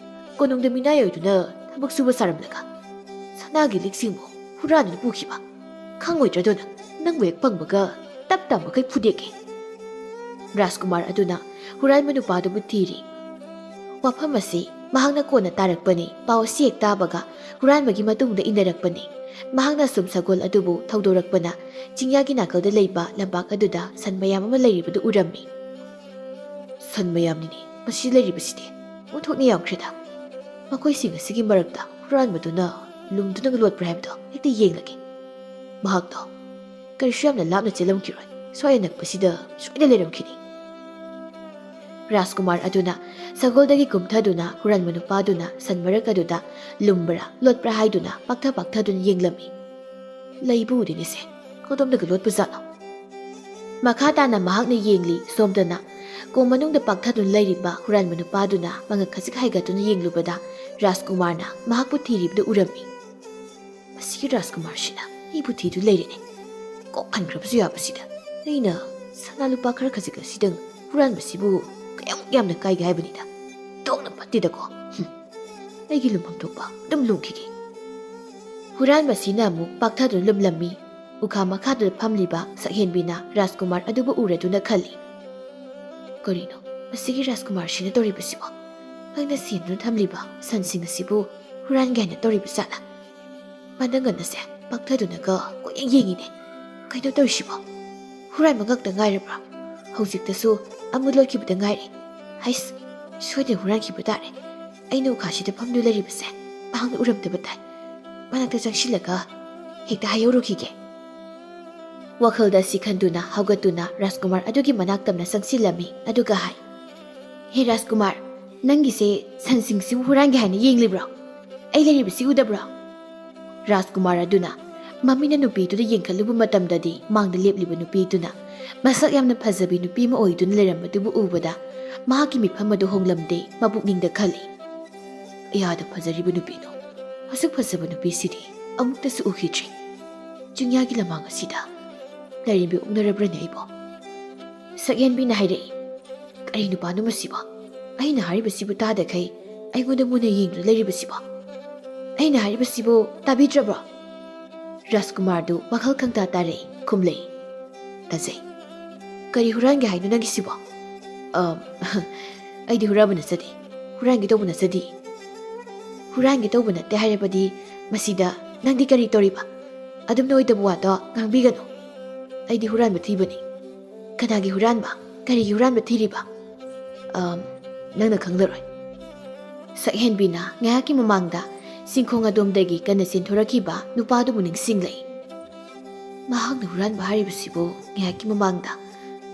ꯀꯣꯅꯨꯡꯗ ꯃꯤꯅꯥꯏ ꯑꯣꯏꯗꯨꯅ ꯊꯕꯛ ꯁꯨꯕ ꯁꯥꯔꯝꯂꯒ ꯁꯅꯥꯒꯤ ꯂꯤꯛꯁꯤꯡꯕꯨ ꯍꯨꯔꯥꯟꯗꯨꯅ ꯄꯨꯈꯤꯕ꯫ ꯈꯪꯉꯣꯏꯗ꯭ꯔꯗꯣ ꯅꯪ? ꯅꯪꯕꯨ ꯍꯦꯛ ꯐꯪꯕꯒ ꯇꯞ ꯇꯥ ꯃꯈꯩ ꯐꯨꯗꯦꯛꯀꯦ꯫ ꯔꯥꯖꯀꯨꯃꯥꯔ ꯑꯗꯨꯅ ꯍꯨꯔꯥꯟꯕ ꯅꯨꯄꯥꯗꯨꯕꯨ ꯊꯤꯔꯤ꯫ ꯋꯥꯐꯝ ꯑꯁꯤ ꯃꯍꯥꯛꯅ ꯀꯣꯟꯅ ꯇꯥꯔꯛꯄꯅꯤ꯫ ꯄꯥꯎ ꯑꯁꯤ ꯍꯦꯛ ꯇꯥꯕꯒ ꯍꯨꯔꯥꯟꯕꯒꯤ ꯃꯇꯨꯡꯗ ꯏꯟꯅꯔꯛꯄꯅꯤ꯫ ꯃꯍꯥꯛꯅ ꯁꯨꯝ ꯁꯒꯣꯜ ꯑꯗꯨꯕꯨ ꯊꯧꯗꯣꯔꯛꯄꯅ ꯆꯤꯡꯌꯥꯒꯤ ꯅꯥꯀꯜꯗ ꯂꯩꯕ ꯂꯝꯄꯥꯛ ꯑꯗꯨꯗ ꯁꯟ ꯃꯌꯥꯝ ꯑꯃ ꯂꯩꯔꯤꯕꯗꯨ ꯎꯔꯝꯃꯤ꯫ "ꯁꯟ ꯃꯌꯥꯝꯅꯤꯅꯦ ꯃꯁꯤ ꯂꯩꯔꯤꯕꯁꯤꯗꯤ꯫ ꯑꯣꯟꯊꯣꯛꯅ ꯌꯥꯝꯈ꯭ꯔꯦꯗ꯫ ꯃꯈꯣꯏꯁꯤꯡ ꯑꯁꯤꯒꯤ ꯃꯔꯛꯇ ꯍꯨꯔꯥꯟꯕꯗꯨꯅ ꯂꯨꯝꯗꯨꯅ ꯂꯣꯠꯄ꯭ꯔꯥ ꯍꯥꯏꯕꯗꯣ ꯍꯦꯛꯇ ꯌꯦꯡꯂꯒꯦ꯫ ꯃꯍꯥꯛꯇꯣ ꯀꯔꯤꯁꯨ ꯌꯥꯝꯅ ꯂꯥꯞꯅ ꯆꯦꯜꯂꯝꯈꯤꯔꯣꯏ꯫ ꯁ꯭ꯋꯥꯏ ꯑꯅꯛꯄꯁꯤꯗ ꯁꯣꯏꯗꯅ ꯂꯩꯔꯝꯈꯤꯅꯤ"꯫ ꯔꯥꯖꯀꯨꯃꯥꯔ ꯑꯗꯨꯅ ꯁꯒꯣꯜꯗꯒꯤ ꯀꯨꯝꯊꯗꯨꯅ ꯍꯨꯔꯥꯟꯕ ꯅꯨꯄꯥꯗꯨꯅ ꯁꯟ ꯃꯔꯛ ꯑꯗꯨꯗ ꯂꯨꯝꯕ꯭ꯔꯥ ꯂꯣꯠꯄ꯭ꯔꯥ ꯍꯥꯏꯗꯨꯅ ꯄꯥꯛꯊ ꯄꯥꯛꯊꯗꯨꯅ ꯌꯦꯡꯂꯝꯃꯤ꯫ ꯂꯩꯕꯨ ꯎꯗꯦꯅꯦꯁꯦ꯫ ꯀꯗꯣꯝꯗꯒ ꯂꯣꯠꯄ ꯖꯥꯠꯅꯣ? ꯃꯈꯥ ꯇꯥꯅ ꯃꯍꯥꯛꯅ ꯌꯦꯡꯂꯤ꯫ ꯁꯣꯝꯗꯅ ꯀꯣꯝ ꯃꯅꯨꯡꯗ ꯄꯥꯛꯊꯗꯨꯅ ꯂꯩꯔꯤꯕ ꯍꯨꯔꯥꯟꯕ ꯅꯨꯄꯥꯗꯨꯅ ꯃꯉꯛ ꯈꯖꯤꯛ ꯍꯥꯏꯒꯠꯇꯨꯅ ꯌꯦꯡꯂꯨꯕꯗ ꯔꯥꯖꯀꯨꯃꯥꯔꯅ ꯃꯍꯥꯛꯄꯨ ꯊꯤꯔꯤꯕꯗꯨ ꯎꯔꯝꯃꯤ꯫ "ꯃꯁꯤꯒꯤ ꯔꯥꯖꯀꯨꯃꯥꯔꯁꯤꯅ ꯑꯩꯕꯨ ꯊꯤꯗꯨꯅ ꯂꯩꯔꯦꯅꯦ꯫ ꯀꯣꯛ ꯍꯟꯈ꯭ꯔꯕꯁꯨ ꯌꯥꯕꯁꯤꯗ꯫ ꯑꯩꯅ ꯁꯅꯥ ꯂꯨꯄꯥ ꯈꯔ ꯈꯖꯤꯛ ꯑꯁꯤꯗꯪ ꯍꯨꯔꯥꯟꯕꯁꯤꯕꯨ ꯀꯌꯥꯃꯨꯛ ꯌꯥꯝꯅ ꯀꯥꯏꯒꯦ ꯍꯥꯏꯕꯅꯤꯗ꯫ ꯇꯣꯛꯅ ꯐꯠꯇꯦꯗꯀꯣ꯫ ꯍꯨꯝ꯫ ꯑꯩꯒꯤ ꯂꯨꯝꯐꯝ ꯊꯣꯛꯄ ꯑꯗꯨꯝ ꯂꯨꯝꯈꯤꯒꯦ"꯫ ꯍꯨꯔꯥꯟꯕꯁꯤꯅ ꯑꯃꯨꯛ ꯄꯥꯛꯊꯗꯨꯅ ꯂꯨꯝꯂꯝꯃꯤ꯫ ꯎꯈꯥ ꯃꯈꯥꯗꯨꯗ ꯐꯝꯂꯤꯕ ꯁꯛꯍꯦꯟꯕꯤꯅ ꯔꯥꯖꯀꯨꯃꯥꯔ ꯑꯗꯨꯕꯨ ꯎꯔꯗꯨꯅ ꯈꯜꯂꯤ, "ꯀꯔꯤꯅꯣ ꯃꯁꯤꯒꯤ ꯔꯥꯖꯀꯨꯃꯥꯔꯁꯤꯅ ꯇꯧꯔꯤꯕꯁꯤꯕꯣ? ꯅꯪꯅ ꯁꯦꯝꯗꯨꯅ ꯊꯝꯂꯤꯕ ꯁꯟꯁꯤꯡ ꯑꯁꯤꯕꯨ ꯍꯨꯔꯥꯟꯒꯦ ꯍꯥꯏꯅ ꯇꯧꯔꯤꯕ ꯖꯥꯠꯂꯥ? ꯃꯅꯪꯒꯟ ꯑꯁꯦ ꯄꯥꯛꯊꯗꯨꯅꯒ ꯀꯣꯏꯌꯦꯡ ꯌꯦꯡꯉꯤꯅꯦ꯫ ꯀꯩꯅꯣ ꯇꯧꯔꯤꯁꯤꯕꯣ? ꯍꯨꯔꯥꯟꯕ ꯉꯥꯛꯇ ꯉꯥꯏꯔꯕ꯭ꯔꯥ? ꯍꯧꯖꯤꯛꯇꯁꯨ ꯑꯃ ꯂꯣꯠꯈꯤꯕꯗ ꯉꯥꯏꯔꯤ꯫ ꯍꯩꯁ, ꯁꯣꯏꯗꯅ ꯍꯨꯔꯥꯟꯈꯤꯕ ꯇꯥꯔꯦ꯫ ꯑꯩꯅ ꯎꯈꯥꯁꯤꯗ ꯐꯝꯗꯨꯅ ꯂꯩꯔꯤꯕꯁꯦ ꯃꯍꯥꯛꯅ ꯎꯔꯝꯗꯕ ꯇꯥꯏ꯫ ꯃꯅꯥꯛꯇ ꯆꯪꯁꯤꯜꯂꯒ ꯍꯦꯛꯇ ꯍꯥꯏꯍꯧꯔꯨꯈꯤꯒꯦ"꯫ ꯋꯥꯈꯜꯗ ꯑꯁꯤ ꯈꯟꯗꯨꯅ ꯍꯧꯒꯠꯇꯨꯅ ꯔꯥꯖꯀꯨꯃꯥꯔ ꯑꯗꯨꯒꯤ ꯃꯅꯥꯛ ꯇꯝꯅ ꯆꯪꯁꯤꯜꯂꯝꯃꯤ꯫ ꯑꯗꯨꯒ ꯍꯥꯏ, "ꯍꯦ ꯔꯥꯖꯀꯨꯃꯥꯔ, ꯅꯪꯒꯤꯁꯦ ꯁꯟꯁꯤꯡꯁꯤꯕꯨ ꯍꯨꯔꯥꯟꯒꯦ ꯍꯥꯏꯅ ꯌꯦꯡꯂꯤꯕ꯭ꯔꯣ? ꯑꯩ ꯂꯩꯔꯤꯕꯁꯤ ꯎꯗꯕ꯭ꯔꯣ?" ꯔꯥꯖꯀꯨꯃꯥꯔ ꯑꯗꯨꯅ ꯃꯃꯤꯅ ꯅꯨꯄꯤꯗꯨꯗ ꯌꯦꯡꯈꯠꯂꯨꯕ ꯃꯇꯝꯗꯗꯤ ꯃꯥꯡꯗ ꯂꯦꯞꯂꯤꯕ ꯅꯨꯄꯤꯗꯨꯅ ꯃꯁꯛ ꯌꯥꯝꯅ ꯐꯖꯕꯤ ꯅꯨꯄꯤ ꯑꯃ ꯑꯣꯏꯗꯨꯅ ꯂꯩꯔꯝꯕꯗꯨꯕꯨ ꯎꯕꯗ ꯃꯍꯥꯛꯀꯤ ꯃꯤꯐꯝ ꯑꯗꯨ ꯍꯣꯡꯂꯝꯗꯦ꯫ ꯃꯄꯨꯛꯅꯤꯡꯗ ꯈꯜꯂꯤ, "ꯀꯌꯥꯗ ꯐꯖꯔꯤꯕ ꯅꯨꯄꯤꯅꯣ! ꯑꯁꯨꯛ ꯐꯖꯕ ꯅꯨꯄꯤꯁꯤꯗꯤ ꯑꯃꯨꯛꯇꯁꯨ ꯎꯈꯤꯗ꯭ꯔꯤ꯫ ꯆꯤꯡꯌꯥꯒꯤ ꯂꯃꯥꯡ ꯑꯁꯤꯗ ꯂꯥꯏꯔꯦꯝꯕꯤ ꯑꯣꯛꯅꯔꯕ꯭ꯔꯅꯦ ꯑꯩꯕꯣ?" ꯁꯛꯍꯦꯟꯕꯤꯅ ꯍꯥꯏꯔꯛꯏ, "ꯀꯔꯤ ꯅꯨꯄꯥꯅꯣ ꯃꯁꯤꯕꯣ? ꯑꯩꯅ ꯍꯥꯏꯔꯤꯕꯁꯤꯕꯨ ꯇꯥꯗꯈꯩ ꯑꯩꯉꯣꯟꯗ ꯃꯨꯟꯅ ꯌꯦꯡꯗꯨꯅ ꯂꯩꯔꯤꯕꯁꯤꯕꯣ? ꯑꯩꯅ ꯍꯥꯏꯔꯤꯕꯁꯤꯕꯨ ꯇꯥꯕꯤꯗ꯭ꯔꯕ꯭ꯔꯣ?" ꯔꯥꯖꯀꯨꯃꯥꯔꯗꯨ ꯋꯥꯈꯜ ꯈꯪꯇꯥ ꯇꯥꯔꯛꯏ꯫ ꯈꯨꯝꯂꯛꯏ, "ꯇꯥꯖꯩ"꯫ "ꯀꯔꯤ ꯍꯨꯔꯥꯟꯒꯦ ꯍꯥꯏꯅꯣ ꯅꯪꯒꯤꯁꯤꯕꯣ?" "ꯑ, ꯑꯩꯗꯤ ꯍꯨꯔꯥꯟꯕ ꯅꯠꯆꯗꯦ꯫ ꯍꯨꯔꯥꯟꯒꯦ ꯇꯧꯕ ꯅꯠꯆꯗꯦ꯫" "ꯍꯨꯔꯥꯟꯒꯦ ꯇꯧꯕ ꯅꯠꯇꯦ ꯍꯥꯏꯔꯕꯗꯤ ꯃꯁꯤꯗ ꯅꯪꯗꯤ ꯀꯔꯤ ꯇꯧꯔꯤꯕ? ꯑꯗꯨꯝꯅ ꯑꯣꯏꯗꯕ ꯋꯥꯗꯣ ꯉꯥꯡꯕꯤꯒꯅꯨ꯫ ꯑꯩꯗꯤ ꯍꯨꯔꯥꯟꯕ ꯊꯤꯕꯅꯤ꯫" "ꯀꯅꯥꯒꯤ ꯍꯨꯔꯥꯟꯕ? ꯀꯔꯤꯒꯤ ꯍꯨꯔꯥꯟꯕ ꯊꯤꯔꯤꯕ?" "ꯑ, ꯅꯪꯅ ꯈꯪꯂꯔꯣꯏ꯫" ꯁꯛꯍꯦꯟꯕꯤꯅ ꯉꯥꯏꯍꯥꯛꯀꯤ ꯃꯃꯥꯡꯗ ꯆꯤꯡꯈꯣꯡ ꯑꯗꯣꯝꯗꯒꯤ ꯀꯟꯅ ꯆꯦꯟꯊꯣꯔꯛꯈꯤꯕ ꯅꯨꯄꯥꯗꯨꯕꯨ ꯅꯤꯡꯁꯤꯡꯂꯛꯏ꯫ ꯃꯍꯥꯛꯅ ꯍꯨꯔꯥꯟꯕ ꯍꯥꯏꯔꯤꯕꯁꯤꯕꯨ ꯉꯥꯏꯍꯥꯛꯀꯤ ꯃꯃꯥꯡꯗ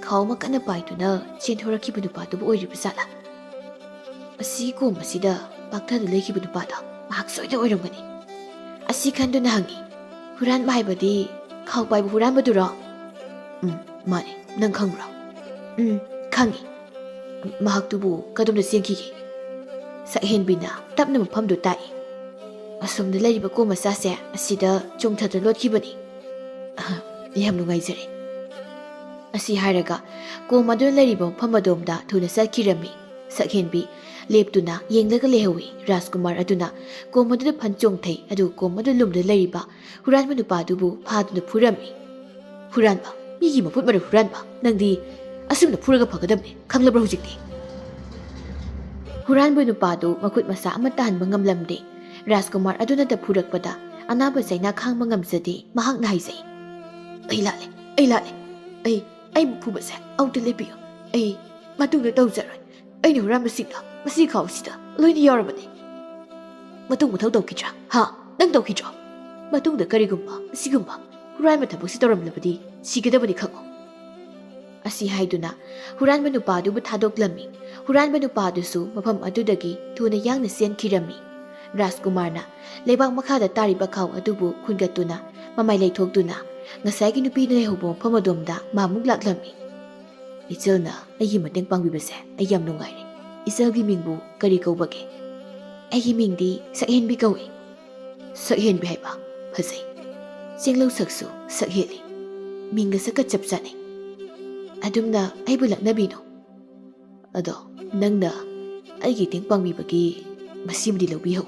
ꯈꯥꯎ ꯑꯃ ꯀꯟꯅ ꯄꯥꯏꯗꯨꯅ ꯆꯦꯟꯊꯣꯔꯛꯈꯤꯕ ꯅꯨꯄꯥꯗꯨꯕꯨ ꯑꯣꯏꯔꯤꯕ ꯖꯥꯠꯂꯥ? ꯑꯁꯤ ꯀꯣꯝ ꯑꯁꯤꯗ ꯄꯥꯛꯊꯗꯨꯅ ꯂꯩꯈꯤꯕ ꯅꯨꯄꯥꯗꯣ ꯃꯍꯥꯛ ꯁꯣꯏꯗꯅ ꯑꯣꯏꯔꯝꯒꯅꯤ꯫ ꯑꯁꯤ ꯈꯟꯗꯨꯅ ꯍꯪꯉꯤ, "ꯍꯨꯔꯥꯟꯕ ꯍꯥꯏꯕꯗꯤ ꯈꯥꯎ ꯄꯥꯏꯕ ꯍꯨꯔꯥꯟꯕꯗꯨꯔꯣ?" "ꯎꯝ, ꯃꯥꯅꯤ꯫ ꯅꯪ ꯈꯪꯕ꯭ꯔꯣ?" "ꯎꯝ, ꯈꯪꯉꯤ꯫" "ꯃꯍꯥꯛꯇꯨꯕꯨ ꯀꯗꯣꯝꯗ ꯆꯦꯟꯈꯤꯒꯦ?" ꯁꯛꯍꯦꯟꯕꯤꯅ ꯇꯞꯅ ꯃꯐꯝꯗꯨ ꯇꯥꯛꯏ꯫ "ꯑꯁꯣꯝꯗ ꯂꯩꯔꯤꯕ ꯀꯣꯝ ꯃꯆꯥꯁꯦ ꯑꯁꯤꯗ ꯆꯣꯡꯊꯗꯨꯅ ꯂꯣꯠꯈꯤꯕꯅꯤ꯫" "ꯑꯍ, ꯌꯥꯝ ꯅꯨꯡꯉꯥꯏꯖꯔꯦ꯫" ꯑꯁꯤ ꯍꯥꯏꯔꯒ ꯀꯣꯝ ꯑꯗꯨꯅ ꯂꯩꯔꯤꯕ ꯃꯐꯝ ꯑꯗꯣꯝꯗ ꯊꯨꯅ ꯆꯠꯈꯤꯔꯝꯃꯤ꯫ ꯁꯛꯍꯦꯟꯕꯤ ꯂꯦꯞꯇꯨꯅ ꯌꯦꯡꯂꯒ ꯂꯩꯍꯧꯏ꯫ ꯔꯥꯖꯀꯨꯃꯥꯔ ꯑꯗꯨꯅ ꯀꯣꯝ ꯑꯗꯨꯗ ꯐꯟ ꯆꯣꯡꯊꯩ, ꯑꯗꯨꯒ ꯀꯣꯝ ꯑꯗꯨ ꯂꯨꯝꯗꯨꯅ ꯂꯩꯔꯤꯕ ꯍꯨꯔꯥꯟꯕ ꯅꯨꯄꯥꯗꯨꯕꯨ ꯐꯥꯗꯨꯅ ꯐꯨꯔꯝꯃꯤ꯫ "ꯍꯨꯔꯥꯟꯕ, ꯃꯤꯒꯤ ꯃꯄꯣꯠ ꯃꯔꯩ ꯍꯨꯔꯥꯟꯕ, ꯅꯪꯗꯤ ꯑꯁꯨꯝꯅ ꯐꯨꯔꯒ ꯐꯒꯗꯕꯅꯤ, ꯈꯪꯂꯕ꯭ꯔꯥ ꯍꯧꯖꯤꯛꯇꯤ?" ꯍꯨꯔꯥꯟꯕ ꯅꯨꯄꯥꯗꯨ ꯃꯈꯨꯠ ꯃꯁꯥ ꯑꯃꯠꯇ ꯍꯟꯕ ꯉꯝꯂꯝꯗꯦ꯫ ꯔꯥꯖꯀꯨꯃꯥꯔ ꯑꯗꯨꯅꯇ ꯐꯨꯔꯛꯄꯗ ꯑꯅꯥꯕ ꯆꯩꯅꯥ ꯈꯥꯡꯕ ꯉꯝꯖꯗꯦ꯫ ꯃꯍꯥꯛꯅ ꯍꯥꯏꯖꯩ, "ꯑꯩ ꯂꯥꯜꯂꯦ, ꯑꯩ ꯂꯥꯜꯂꯦ꯫ ꯑꯩ, ꯑꯩꯕꯨ ꯐꯨꯕꯁꯦ ꯑꯃꯨꯛꯇ ꯂꯦꯞꯄꯤꯌꯨ꯫ ꯑꯩ ꯃꯇꯨꯡꯗ ꯇꯧꯖꯔꯣꯏ꯫ ꯑꯩꯅ ꯍꯨꯔꯥꯟꯕꯁꯤꯡꯗꯣ ꯃꯁꯤ ꯈꯥꯎꯁꯤꯗ ꯂꯣꯏꯅ ꯌꯥꯎꯔꯕꯅꯤ꯫" "ꯃꯇꯨꯡ ꯃꯊꯧ ꯇꯧꯈꯤꯗ꯭ꯔꯥ? ꯍꯥ? ꯅꯪ ꯇꯧꯈꯤꯗ꯭ꯔꯣ? ꯃꯇꯨꯡꯗ ꯀꯔꯤꯒꯨꯝꯕ ꯑꯁꯤꯒꯨꯝꯕ ꯍꯨꯔꯥꯟꯕ ꯊꯕꯛꯁꯤ ꯇꯧꯔꯝꯂꯕꯗꯤ ꯁꯤꯒꯗꯕꯅꯤ ꯈꯪꯉꯨ꯫" ꯑꯁꯤ ꯍꯥꯏꯗꯨꯅ ꯍꯨꯔꯥꯟꯕ ꯅꯨꯄꯥꯗꯨꯕꯨ ꯊꯥꯗꯣꯛꯂꯝꯃꯤ꯫ ꯍꯨꯔꯥꯟꯕ ꯅꯨꯄꯥꯗꯨꯁꯨ ꯃꯐꯝ ꯑꯗꯨꯗꯒꯤ ꯊꯨꯅ ꯌꯥꯡꯅ ꯆꯦꯟꯈꯤꯔꯝꯃꯤ꯫ ꯔꯥꯖꯀꯨꯃꯥꯔꯅ ꯂꯩꯕꯥꯛ ꯃꯈꯥꯗ ꯇꯥꯔꯤꯕ ꯈꯥꯎ ꯑꯗꯨꯕꯨ ꯈꯨꯟꯒꯠꯇꯨꯅ ꯃꯃꯥꯏ ꯂꯩꯊꯣꯛꯇꯨꯅ ꯉꯁꯥꯏꯒꯤ ꯅꯨꯄꯤꯗꯨꯅ ꯂꯩꯍꯧꯕ ꯃꯐꯝ ꯑꯗꯣꯝꯗ ꯃꯥ ꯑꯃꯨꯛ ꯂꯥꯛꯂꯝꯃꯤ꯫ "ꯏꯆꯜꯅ ꯑꯩꯒꯤ ꯃꯇꯦꯡ ꯄꯥꯡꯕꯤꯕꯁꯦ ꯑꯩ ꯌꯥꯝ ꯅꯨꯡꯉꯥꯏꯔꯦ꯫ ꯏꯆꯜꯒꯤ ꯃꯤꯡꯕꯨ ꯀꯔꯤ ꯀꯧꯕꯒꯦ?" "ꯑꯩꯒꯤ ꯃꯤꯡꯗꯤ ꯁꯛꯍꯦꯟꯕꯤ ꯀꯧꯏ꯫" "ꯁꯛꯍꯦꯟꯕꯤ ꯍꯥꯏꯕ? ꯐꯖꯩ꯫ ꯆꯦꯡꯂꯧ ꯁꯛꯁꯨ ꯁꯛ ꯍꯦꯜꯂꯤ꯫ ꯃꯤꯡꯒ ꯁꯛꯀ ꯆꯞ ꯆꯥꯅꯩ꯫ ꯑꯗꯨꯝꯅ ꯑꯩꯕꯨ ꯂꯛꯅꯕꯤꯅꯨ꯫ ꯑꯗꯣ ꯅꯪꯅ ꯑꯩꯒꯤ ꯃꯇꯦꯡ ꯄꯥꯡꯕꯤꯕꯒꯤ ꯃꯁꯤꯃꯗꯤ ꯂꯧꯕꯤꯍꯧ꯫"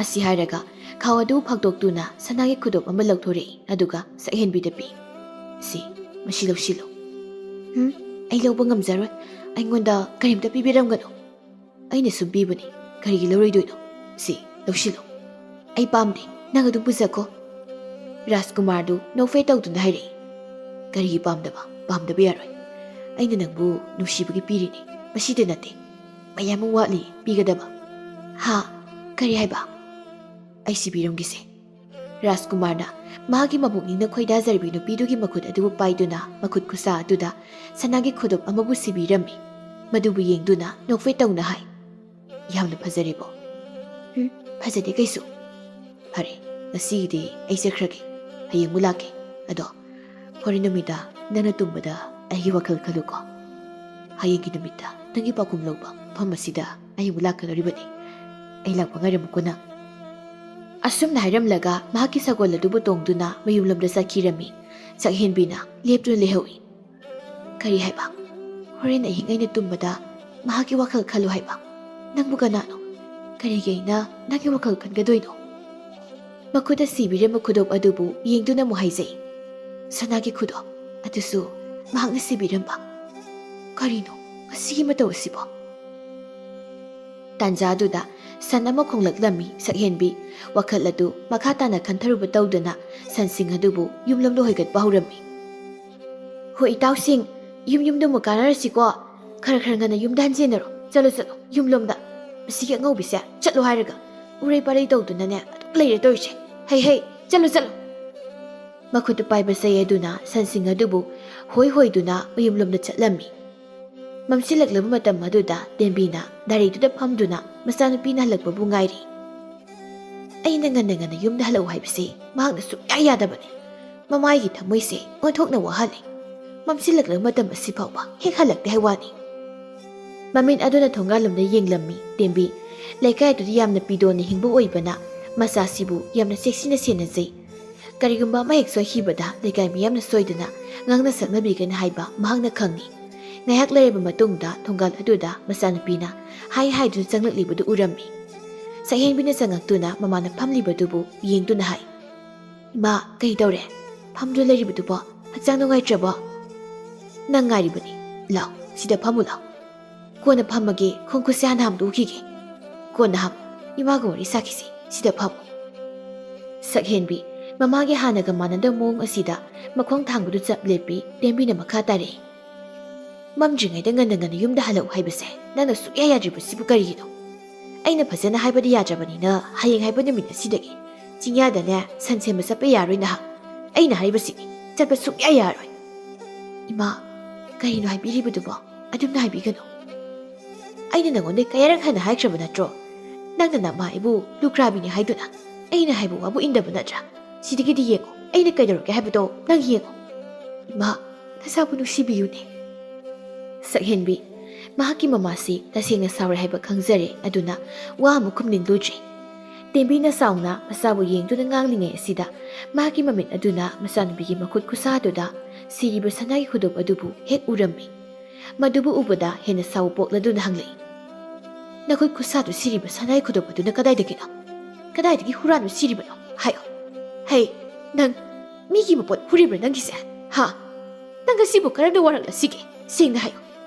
ꯑꯁꯤ ꯍꯥꯏꯔꯒ ꯈꯥꯎ ꯑꯗꯨ ꯐꯥꯛꯇꯣꯛꯇꯨꯅ ꯁꯅꯥꯒꯤ ꯈꯨꯗꯣꯞ ꯑꯃ ꯂꯧꯊꯣꯔꯛꯏ, ꯑꯗꯨꯒ ꯁꯛꯍꯦꯟꯕꯤꯗ ꯄꯤ꯫ "ꯁꯤ, ꯃꯁꯤ ꯂꯧꯁꯤꯜꯂꯨ꯫ "ꯎꯝ, ꯑꯩ ꯂꯧꯕ ꯉꯝꯖꯔꯣꯏ꯫ ꯑꯩꯉꯣꯟꯗ ꯀꯔꯤꯝꯇ ꯄꯤꯕꯤꯔꯝꯒꯅꯨ꯫ ꯑꯩꯅ ꯁꯨꯝ ꯄꯤꯕꯅꯤ꯫ ꯀꯔꯤꯒꯤ ꯂꯧꯔꯣꯏꯗꯣꯏꯅꯣ? ꯁꯤ, ꯂꯧꯁꯤꯜꯂꯨ꯫ ꯑꯩ ꯄꯥꯝꯗꯦ꯫ ꯅꯪ ꯑꯗꯨꯝ ꯄꯨꯖꯈꯣ꯫ ꯔꯥꯖꯀꯨꯃꯥꯔꯗꯨ ꯅꯣꯛꯐꯦ ꯇꯧꯗꯨꯅ ꯍꯥꯏꯔꯛꯏ꯫ "ꯀꯔꯤꯒꯤ ꯄꯥꯝꯗꯕ? ꯄꯥꯝꯗꯕ ꯌꯥꯔꯣꯏ꯫ ꯑꯩꯅ ꯅꯪꯕꯨ ꯅꯨꯡꯁꯤꯕꯒꯤ ꯄꯤꯔꯤꯅꯤ꯫ ꯃꯁꯤꯗ ꯅꯠꯇꯦ꯫ ꯃꯌꯥꯝ ꯑꯃ ꯋꯥꯠꯂꯤ ꯄꯤꯒꯗꯕ꯫" "ꯍꯥ? ꯀꯔꯤ ꯍꯥꯏꯕ?" "ꯑꯩ ꯁꯤꯕꯤꯔꯝꯒꯦꯁꯦ꯫" ꯔꯥꯖꯀꯨꯃꯥꯔꯅ ꯃꯍꯥꯛꯀꯤ ꯃꯕꯨꯛꯅꯤꯡꯅ ꯈꯣꯏꯗꯥꯖꯔꯤꯕꯤ ꯅꯨꯄꯤꯗꯨꯒꯤ ꯃꯈꯨꯠ ꯑꯗꯨꯕꯨ ꯄꯥꯏꯗꯨꯅ ꯃꯈꯨꯠ ꯈꯨꯠꯁꯥ ꯑꯗꯨꯗ ꯁꯅꯥꯒꯤ ꯈꯨꯗꯣꯞ ꯑꯃꯕꯨ ꯁꯤꯕꯤꯔꯝꯃꯤ꯫ ꯃꯗꯨꯕꯨ ꯌꯦꯡꯗꯨꯅ ꯅꯣꯛꯐꯦ ꯇꯧꯅ ꯍꯥꯏ, "ꯌꯥꯝꯅ ꯐꯖꯔꯦꯕꯣ?" "ꯎꯝ, ꯐꯖꯗꯦ ꯀꯩꯁꯨ꯫" "ꯐꯔꯦ, ꯉꯁꯤꯒꯤꯗꯤ ꯑꯩ ꯆꯠꯈ꯭ꯔꯒꯦ꯫ ꯍꯌꯦꯡ ꯑꯃꯨꯛ ꯂꯥꯛꯀꯦ꯫ ꯑꯗꯣ ꯍꯣꯔꯦꯟ ꯅꯨꯃꯤꯗꯥꯡ ꯅꯪꯅ ꯇꯨꯝꯕꯗ ꯑꯩꯒꯤ ꯋꯥꯈꯜ ꯈꯜꯂꯨꯀꯣ꯫ ꯍꯌꯦꯡꯒꯤ ꯅꯨꯃꯤꯠꯇ ꯅꯪꯒꯤ ꯄꯥꯎꯈꯨꯝ ꯂꯧꯕ ꯃꯐꯝ ꯑꯁꯤꯗ ꯑꯩ ꯑꯃꯨꯛ ꯂꯥꯛꯀꯗꯧꯔꯤꯕꯅꯤ꯫ ꯑꯩ ꯂꯥꯛꯄ ꯉꯥꯏꯔꯝꯃꯨꯀꯣ ꯅꯪ꯫" ꯑꯁꯨꯝꯅ ꯍꯥꯏꯔꯝꯂꯒ ꯃꯍꯥꯛꯀꯤ ꯁꯒꯣꯜ ꯑꯗꯨꯕꯨ ꯇꯣꯡꯗꯨꯅ ꯃꯌꯨꯝꯂꯣꯝꯗ ꯆꯠꯈꯤꯔꯝꯃꯤ꯫ ꯁꯛꯍꯦꯟꯕꯤꯅ ꯂꯦꯞꯇꯨꯅ ꯂꯩꯍꯧꯏ꯫ "ꯀꯔꯤ ꯍꯥꯏꯕ? ꯍꯣꯔꯦꯟ ꯑꯍꯤꯡ ꯑꯩꯅ ꯇꯨꯝꯕꯗ ꯃꯍꯥꯛꯀꯤ ꯋꯥꯈꯜ ꯈꯜꯂꯨ ꯍꯥꯏꯕ? ꯅꯪꯕꯨ ꯀꯅꯥꯅꯣ? ꯀꯔꯤꯒꯤ ꯑꯩꯅ ꯅꯪꯒꯤ ꯋꯥꯈꯜ ꯈꯟꯒꯗꯣꯏꯅꯣ?" ꯃꯈꯨꯠꯇ ꯁꯤꯕꯤꯔꯝꯕ ꯈꯨꯗꯣꯞ ꯑꯗꯨꯕꯨ ꯌꯦꯡꯗꯨꯅ ꯑꯃꯨꯛ ꯍꯥꯏꯖꯩ, "ꯁꯅꯥꯒꯤ ꯈꯨꯗꯣꯞ ꯑꯗꯨꯁꯨ ꯃꯍꯥꯛꯅ ꯁꯤꯕꯤꯔꯝꯕ꯫ ꯀꯔꯤꯅꯣ ꯃꯁꯤꯒꯤ ꯃꯇꯧ ꯑꯁꯤꯕꯣ?" ꯇꯥꯟꯖꯥ ꯑꯗꯨꯗ ꯁꯟ ꯑꯃ ꯈꯣꯡꯂꯛꯂꯝꯃꯤ꯫ ꯁꯛꯍꯦꯟꯕꯤ ꯋꯥꯈꯜ ꯑꯗꯨ ꯃꯈꯥ ꯇꯥꯅ ꯈꯟꯊꯔꯨꯕ ꯇꯧꯗꯅ ꯁꯟꯁꯤꯡ ꯑꯗꯨꯕꯨ ꯌꯨꯝꯂꯣꯝꯗ ꯍꯣꯏꯒꯠꯄ ꯍꯧꯔꯝꯃꯤ꯫ "ꯍꯣ ꯏꯇꯥꯎꯁꯤꯡ, ꯌꯨꯝ ꯌꯨꯝꯗ ꯑꯃꯨꯛ ꯀꯥꯟꯅꯔꯁꯤꯀꯣ꯫ ꯈꯔ ꯈꯔ ꯉꯟꯅ ꯌꯨꯝꯗ ꯍꯟꯖꯤꯟꯅꯔꯣ꯫ ꯆꯠꯂꯣ ꯆꯠꯂꯣ, ꯌꯨꯝꯂꯣꯝꯗ꯫ ꯃꯁꯤꯒꯤ ꯑꯉꯧꯕꯤꯁꯦ ꯆꯠꯂꯣ ꯍꯥꯏꯔꯒ ꯎꯔꯩ ꯄꯥꯔꯩ ꯇꯧꯗꯨꯅꯅꯦ ꯑꯗꯨꯝ ꯂꯩꯔꯦ ꯇꯧꯔꯤꯁꯦ꯫ ꯍꯩ ꯍꯩ, ꯆꯠꯂꯣ ꯆꯠꯂꯣ꯫" ꯃꯈꯨꯠꯇ ꯄꯥꯏꯕ ꯆꯩ ꯑꯗꯨꯅ ꯁꯟꯁꯤꯡ ꯑꯗꯨꯕꯨ ꯍꯣꯏ ꯍꯣꯏꯗꯨꯅ ꯃꯌꯨꯝꯂꯣꯝꯗ ꯆꯠꯂꯝꯃꯤ꯫ ꯃꯝꯁꯤꯜꯂꯛꯂꯕ ꯃꯇꯝ ꯑꯗꯨꯗ ꯇꯦꯝꯕꯤꯅ ꯗꯥꯏꯔꯤꯗꯨꯗ ꯐꯝꯗꯨꯅ ꯃꯆꯥꯅꯨꯄꯤꯅ ꯍꯜꯂꯛꯄꯕꯨ ꯉꯥꯏꯔꯤ꯫ ꯑꯩꯅ ꯉꯟꯅ ꯉꯟꯅ ꯌꯨꯝꯗ ꯍꯜꯂꯛꯎ ꯍꯥꯏꯕꯁꯤ ꯃꯍꯥꯛꯅ ꯁꯨꯡꯌꯥ ꯌꯥꯗꯕꯅꯤ꯫ ꯃꯃꯥꯏꯒꯤ ꯊꯃꯣꯏꯁꯦ ꯑꯣꯟꯊꯣꯛꯅ ꯋꯥꯍꯜꯂꯤ꯫ ꯃꯝꯁꯤꯜꯂꯛꯂꯕ ꯃꯇꯝ ꯑꯁꯤ ꯐꯥꯎꯕ ꯍꯦꯛ ꯍꯜꯂꯛꯇꯦ ꯍꯥꯏ ꯋꯥꯅꯤ꯫ ꯃꯃꯤꯠ ꯑꯗꯨꯅ ꯊꯣꯡꯒꯥꯜꯂꯣꯝꯗ ꯌꯦꯡꯂꯝꯃꯤ꯫ ꯇꯦꯝꯕꯤ ꯂꯩꯀꯥꯏꯗꯨꯗ ꯌꯥꯝꯅ ꯄꯤꯗꯣꯟꯅ ꯍꯤꯡꯕ ꯑꯣꯏꯕꯅ ꯃꯆꯥꯁꯤꯕꯨ ꯌꯥꯝꯅ ꯆꯦꯛꯁꯤꯟꯅ ꯁꯦꯟꯅꯖꯩ꯫ ꯀꯔꯤꯒꯨꯝꯕ ꯑꯃ ꯍꯦꯛ ꯁꯣꯏꯈꯤꯕꯗ ꯂꯩꯀꯥꯏ ꯃꯤꯌꯥꯝꯅ ꯁꯣꯏꯗꯅ ꯉꯥꯡꯅ ꯁꯛꯅꯕꯤꯒꯅꯤ ꯍꯥꯏꯕ ꯃꯍꯥꯛꯅ ꯈꯪꯏ꯫ ꯉꯥꯏꯍꯥꯛ ꯂꯩꯔꯕ ꯃꯇꯨꯡꯗ ꯊꯣꯡꯒꯥꯜ ꯑꯗꯨꯗ ꯃꯆꯥꯅꯨꯄꯤꯅ ꯍꯥꯏ ꯍꯥꯏꯗꯨꯅ ꯆꯪꯂꯛꯂꯤꯕꯗꯨ ꯎꯔꯝꯃꯤ꯫ ꯁꯛꯍꯦꯟꯕꯤꯅ ꯆꯪꯉꯛꯇꯨꯅ ꯃꯃꯥꯅ ꯐꯝꯂꯤꯕꯗꯨꯕꯨ ꯌꯦꯡꯗꯨꯅ ꯍꯥꯏ, "ꯏꯃꯥ, ꯀꯩ ꯇꯧꯔꯦ? ꯐꯝꯗꯨꯅ ꯂꯩꯔꯤꯕꯗꯨꯕꯣ? ꯍꯛꯆꯥꯡ ꯅꯨꯡꯉꯥꯏꯇ꯭ꯔꯕꯣ?" ꯅꯪ ꯉꯥꯏꯔꯤꯕꯅꯤ꯫ ꯂꯥꯎ, ꯁꯤꯗ ꯐꯝꯃꯨ ꯂꯥꯎ꯫ ꯀꯣꯟꯅ ꯐꯝꯃꯒꯦ, ꯈꯣꯡ ꯈꯨꯠꯁꯦ ꯍꯥꯟꯅ ꯍꯥꯝꯗꯣꯛꯈꯤꯒꯦ꯫ ꯀꯣꯟꯅ ꯍꯥꯝꯃꯨ꯫ ꯏꯃꯥꯒ ꯋꯥꯔꯤ ꯁꯥꯈꯤꯁꯤ꯫ ꯁꯤꯗ ꯐꯝꯃꯨ꯫ ꯁꯛꯍꯦꯟꯕꯤ, ꯃꯃꯥꯒꯤ ꯍꯥꯟꯅꯒ ꯃꯥꯟꯅꯗꯕ ꯃꯑꯣꯡ ꯑꯁꯤꯗ ꯃꯈꯣꯡ ꯊꯥꯡꯕꯗꯨ ꯆꯞ ꯂꯦꯞꯄꯤ꯫ ꯇꯦꯝꯕꯤꯅ ꯃꯈꯥ ꯇꯥꯔꯛꯏ꯫ ꯃꯝꯗ꯭ꯔꯤꯉꯩꯗ ꯉꯟꯅ ꯉꯟꯅ ꯌꯨꯝꯗ ꯍꯜꯂꯛꯎ ꯍꯥꯏꯕꯁꯦ ꯅꯪꯅ ꯁꯨꯛꯌꯥ ꯌꯥꯗ꯭ꯔꯤꯕꯁꯤꯕꯨ ꯀꯔꯤꯒꯤꯅꯣ? ꯑꯩꯅ ꯐꯖꯅ ꯍꯥꯏꯕꯗꯤ ꯌꯥꯗ꯭ꯔꯕꯅꯤꯅ ꯍꯌꯦꯡ ꯍꯥꯏꯕ ꯅꯨꯃꯤꯠ ꯑꯁꯤꯗꯒꯤ ꯆꯤꯡꯌꯥꯗꯅꯦ ꯁꯟ ꯁꯦꯝꯕ ꯆꯠꯄ ꯌꯥꯔꯣꯏ ꯅꯍꯥꯛ꯫ ꯑꯩꯅ ꯍꯥꯏꯔꯤꯕꯁꯤꯅꯤ, ꯆꯠꯄ ꯁꯨꯛꯌꯥ ꯌꯥꯔꯣꯏ꯫ ꯏꯃꯥ, ꯀꯔꯤꯅꯣ ꯍꯥꯏꯕꯤꯔꯤꯕꯗꯨꯕꯣ? ꯑꯗꯨꯝꯅ ꯍꯥꯏꯕꯤꯒꯅꯨ꯫ ꯑꯩꯅ ꯅꯉꯣꯟꯗ ꯀꯌꯥꯔꯛ ꯍꯟꯅ ꯍꯥꯏꯈ꯭ꯔꯕ ꯅꯠꯇ꯭ꯔꯣ? ꯅꯪꯅ ꯅꯃꯥ ꯑꯩꯕꯨ ꯂꯨꯈ꯭ꯔꯥꯕꯤꯅꯤ ꯍꯥꯏꯗꯨꯅ꯫ ꯑꯩꯅ ꯍꯥꯏꯕ ꯋꯥꯕꯨ ꯏꯟꯗꯕ ꯅꯠꯇ꯭ꯔꯥ? ꯁꯤꯗꯒꯤꯗꯤ ꯌꯦꯡꯉꯣ, ꯑꯩꯅ ꯀꯩꯗꯧꯔꯒꯦ ꯍꯥꯏꯕꯗꯣ ꯅꯪ ꯌꯦꯡꯉꯣ꯫ ꯏꯃꯥ, ꯅꯆꯥꯕꯨ ꯅꯨꯡꯁꯤꯕꯤꯌꯨꯅꯦ꯫ ꯁꯛꯍꯦꯟꯕꯤ, ꯃꯍꯥꯛꯀꯤ ꯃꯃꯥꯁꯤ ꯇꯁꯦꯡꯅ ꯁꯥꯎꯔꯦ ꯍꯥꯏꯕ ꯈꯪꯖꯔꯦ, ꯑꯗꯨꯅ ꯋꯥ ꯑꯃꯨꯛ ꯈꯨꯝꯅꯤꯡꯂꯨꯗ꯭ꯔꯦ꯫ ꯇꯦꯝꯕꯤꯅ ꯆꯥꯎꯅ ꯃꯆꯥꯕꯨ ꯌꯦꯡꯗꯨꯅ ꯉꯥꯡꯂꯤꯉꯩ ꯑꯁꯤꯗ ꯃꯍꯥꯛꯀꯤ ꯃꯃꯤꯠ ꯑꯗꯨꯅ ꯃꯆꯥꯅꯨꯄꯤꯒꯤ ꯃꯈꯨꯠ ꯈꯨꯁꯥꯗꯨꯗ ꯁꯤꯔꯤꯕ ꯁꯅꯥꯒꯤ ꯈꯨꯗꯣꯞ ꯑꯗꯨꯕꯨ ꯍꯦꯛ ꯎꯔꯝꯃꯤ꯫ ꯃꯗꯨꯕꯨ ꯎꯕꯗ ꯍꯦꯟꯅ ꯁꯥꯎ ꯄꯣꯛꯂꯗꯨꯅ ꯍꯪꯂꯛꯏ, "ꯅꯈꯨꯠ ꯈꯨꯁꯥꯗꯨ ꯁꯤꯔꯤꯕ ꯁꯅꯥꯒꯤ ꯈꯨꯗꯣꯞ ꯑꯗꯨꯅ ꯀꯗꯥꯏꯗꯒꯤꯅꯣ? ꯀꯗꯥꯏꯗꯒꯤ ꯍꯨꯔꯥꯟꯕ ꯁꯤꯔꯤꯕꯅꯣ? ꯍꯥꯏꯌꯣ, ꯍꯩ, ꯅꯪ ꯃꯤꯒꯤ ꯃꯄꯣꯠ ꯍꯨꯔꯤꯕ꯭ꯔꯥ ꯅꯪꯒꯤꯁꯦ? ꯍꯥ? ꯅꯪ ꯑꯁꯤꯕꯨ ꯀꯔꯝꯅ ꯋꯥꯔꯛꯂꯁꯤꯒꯦ? ꯁꯦꯡꯅ ꯍꯥꯏꯌꯨ꯫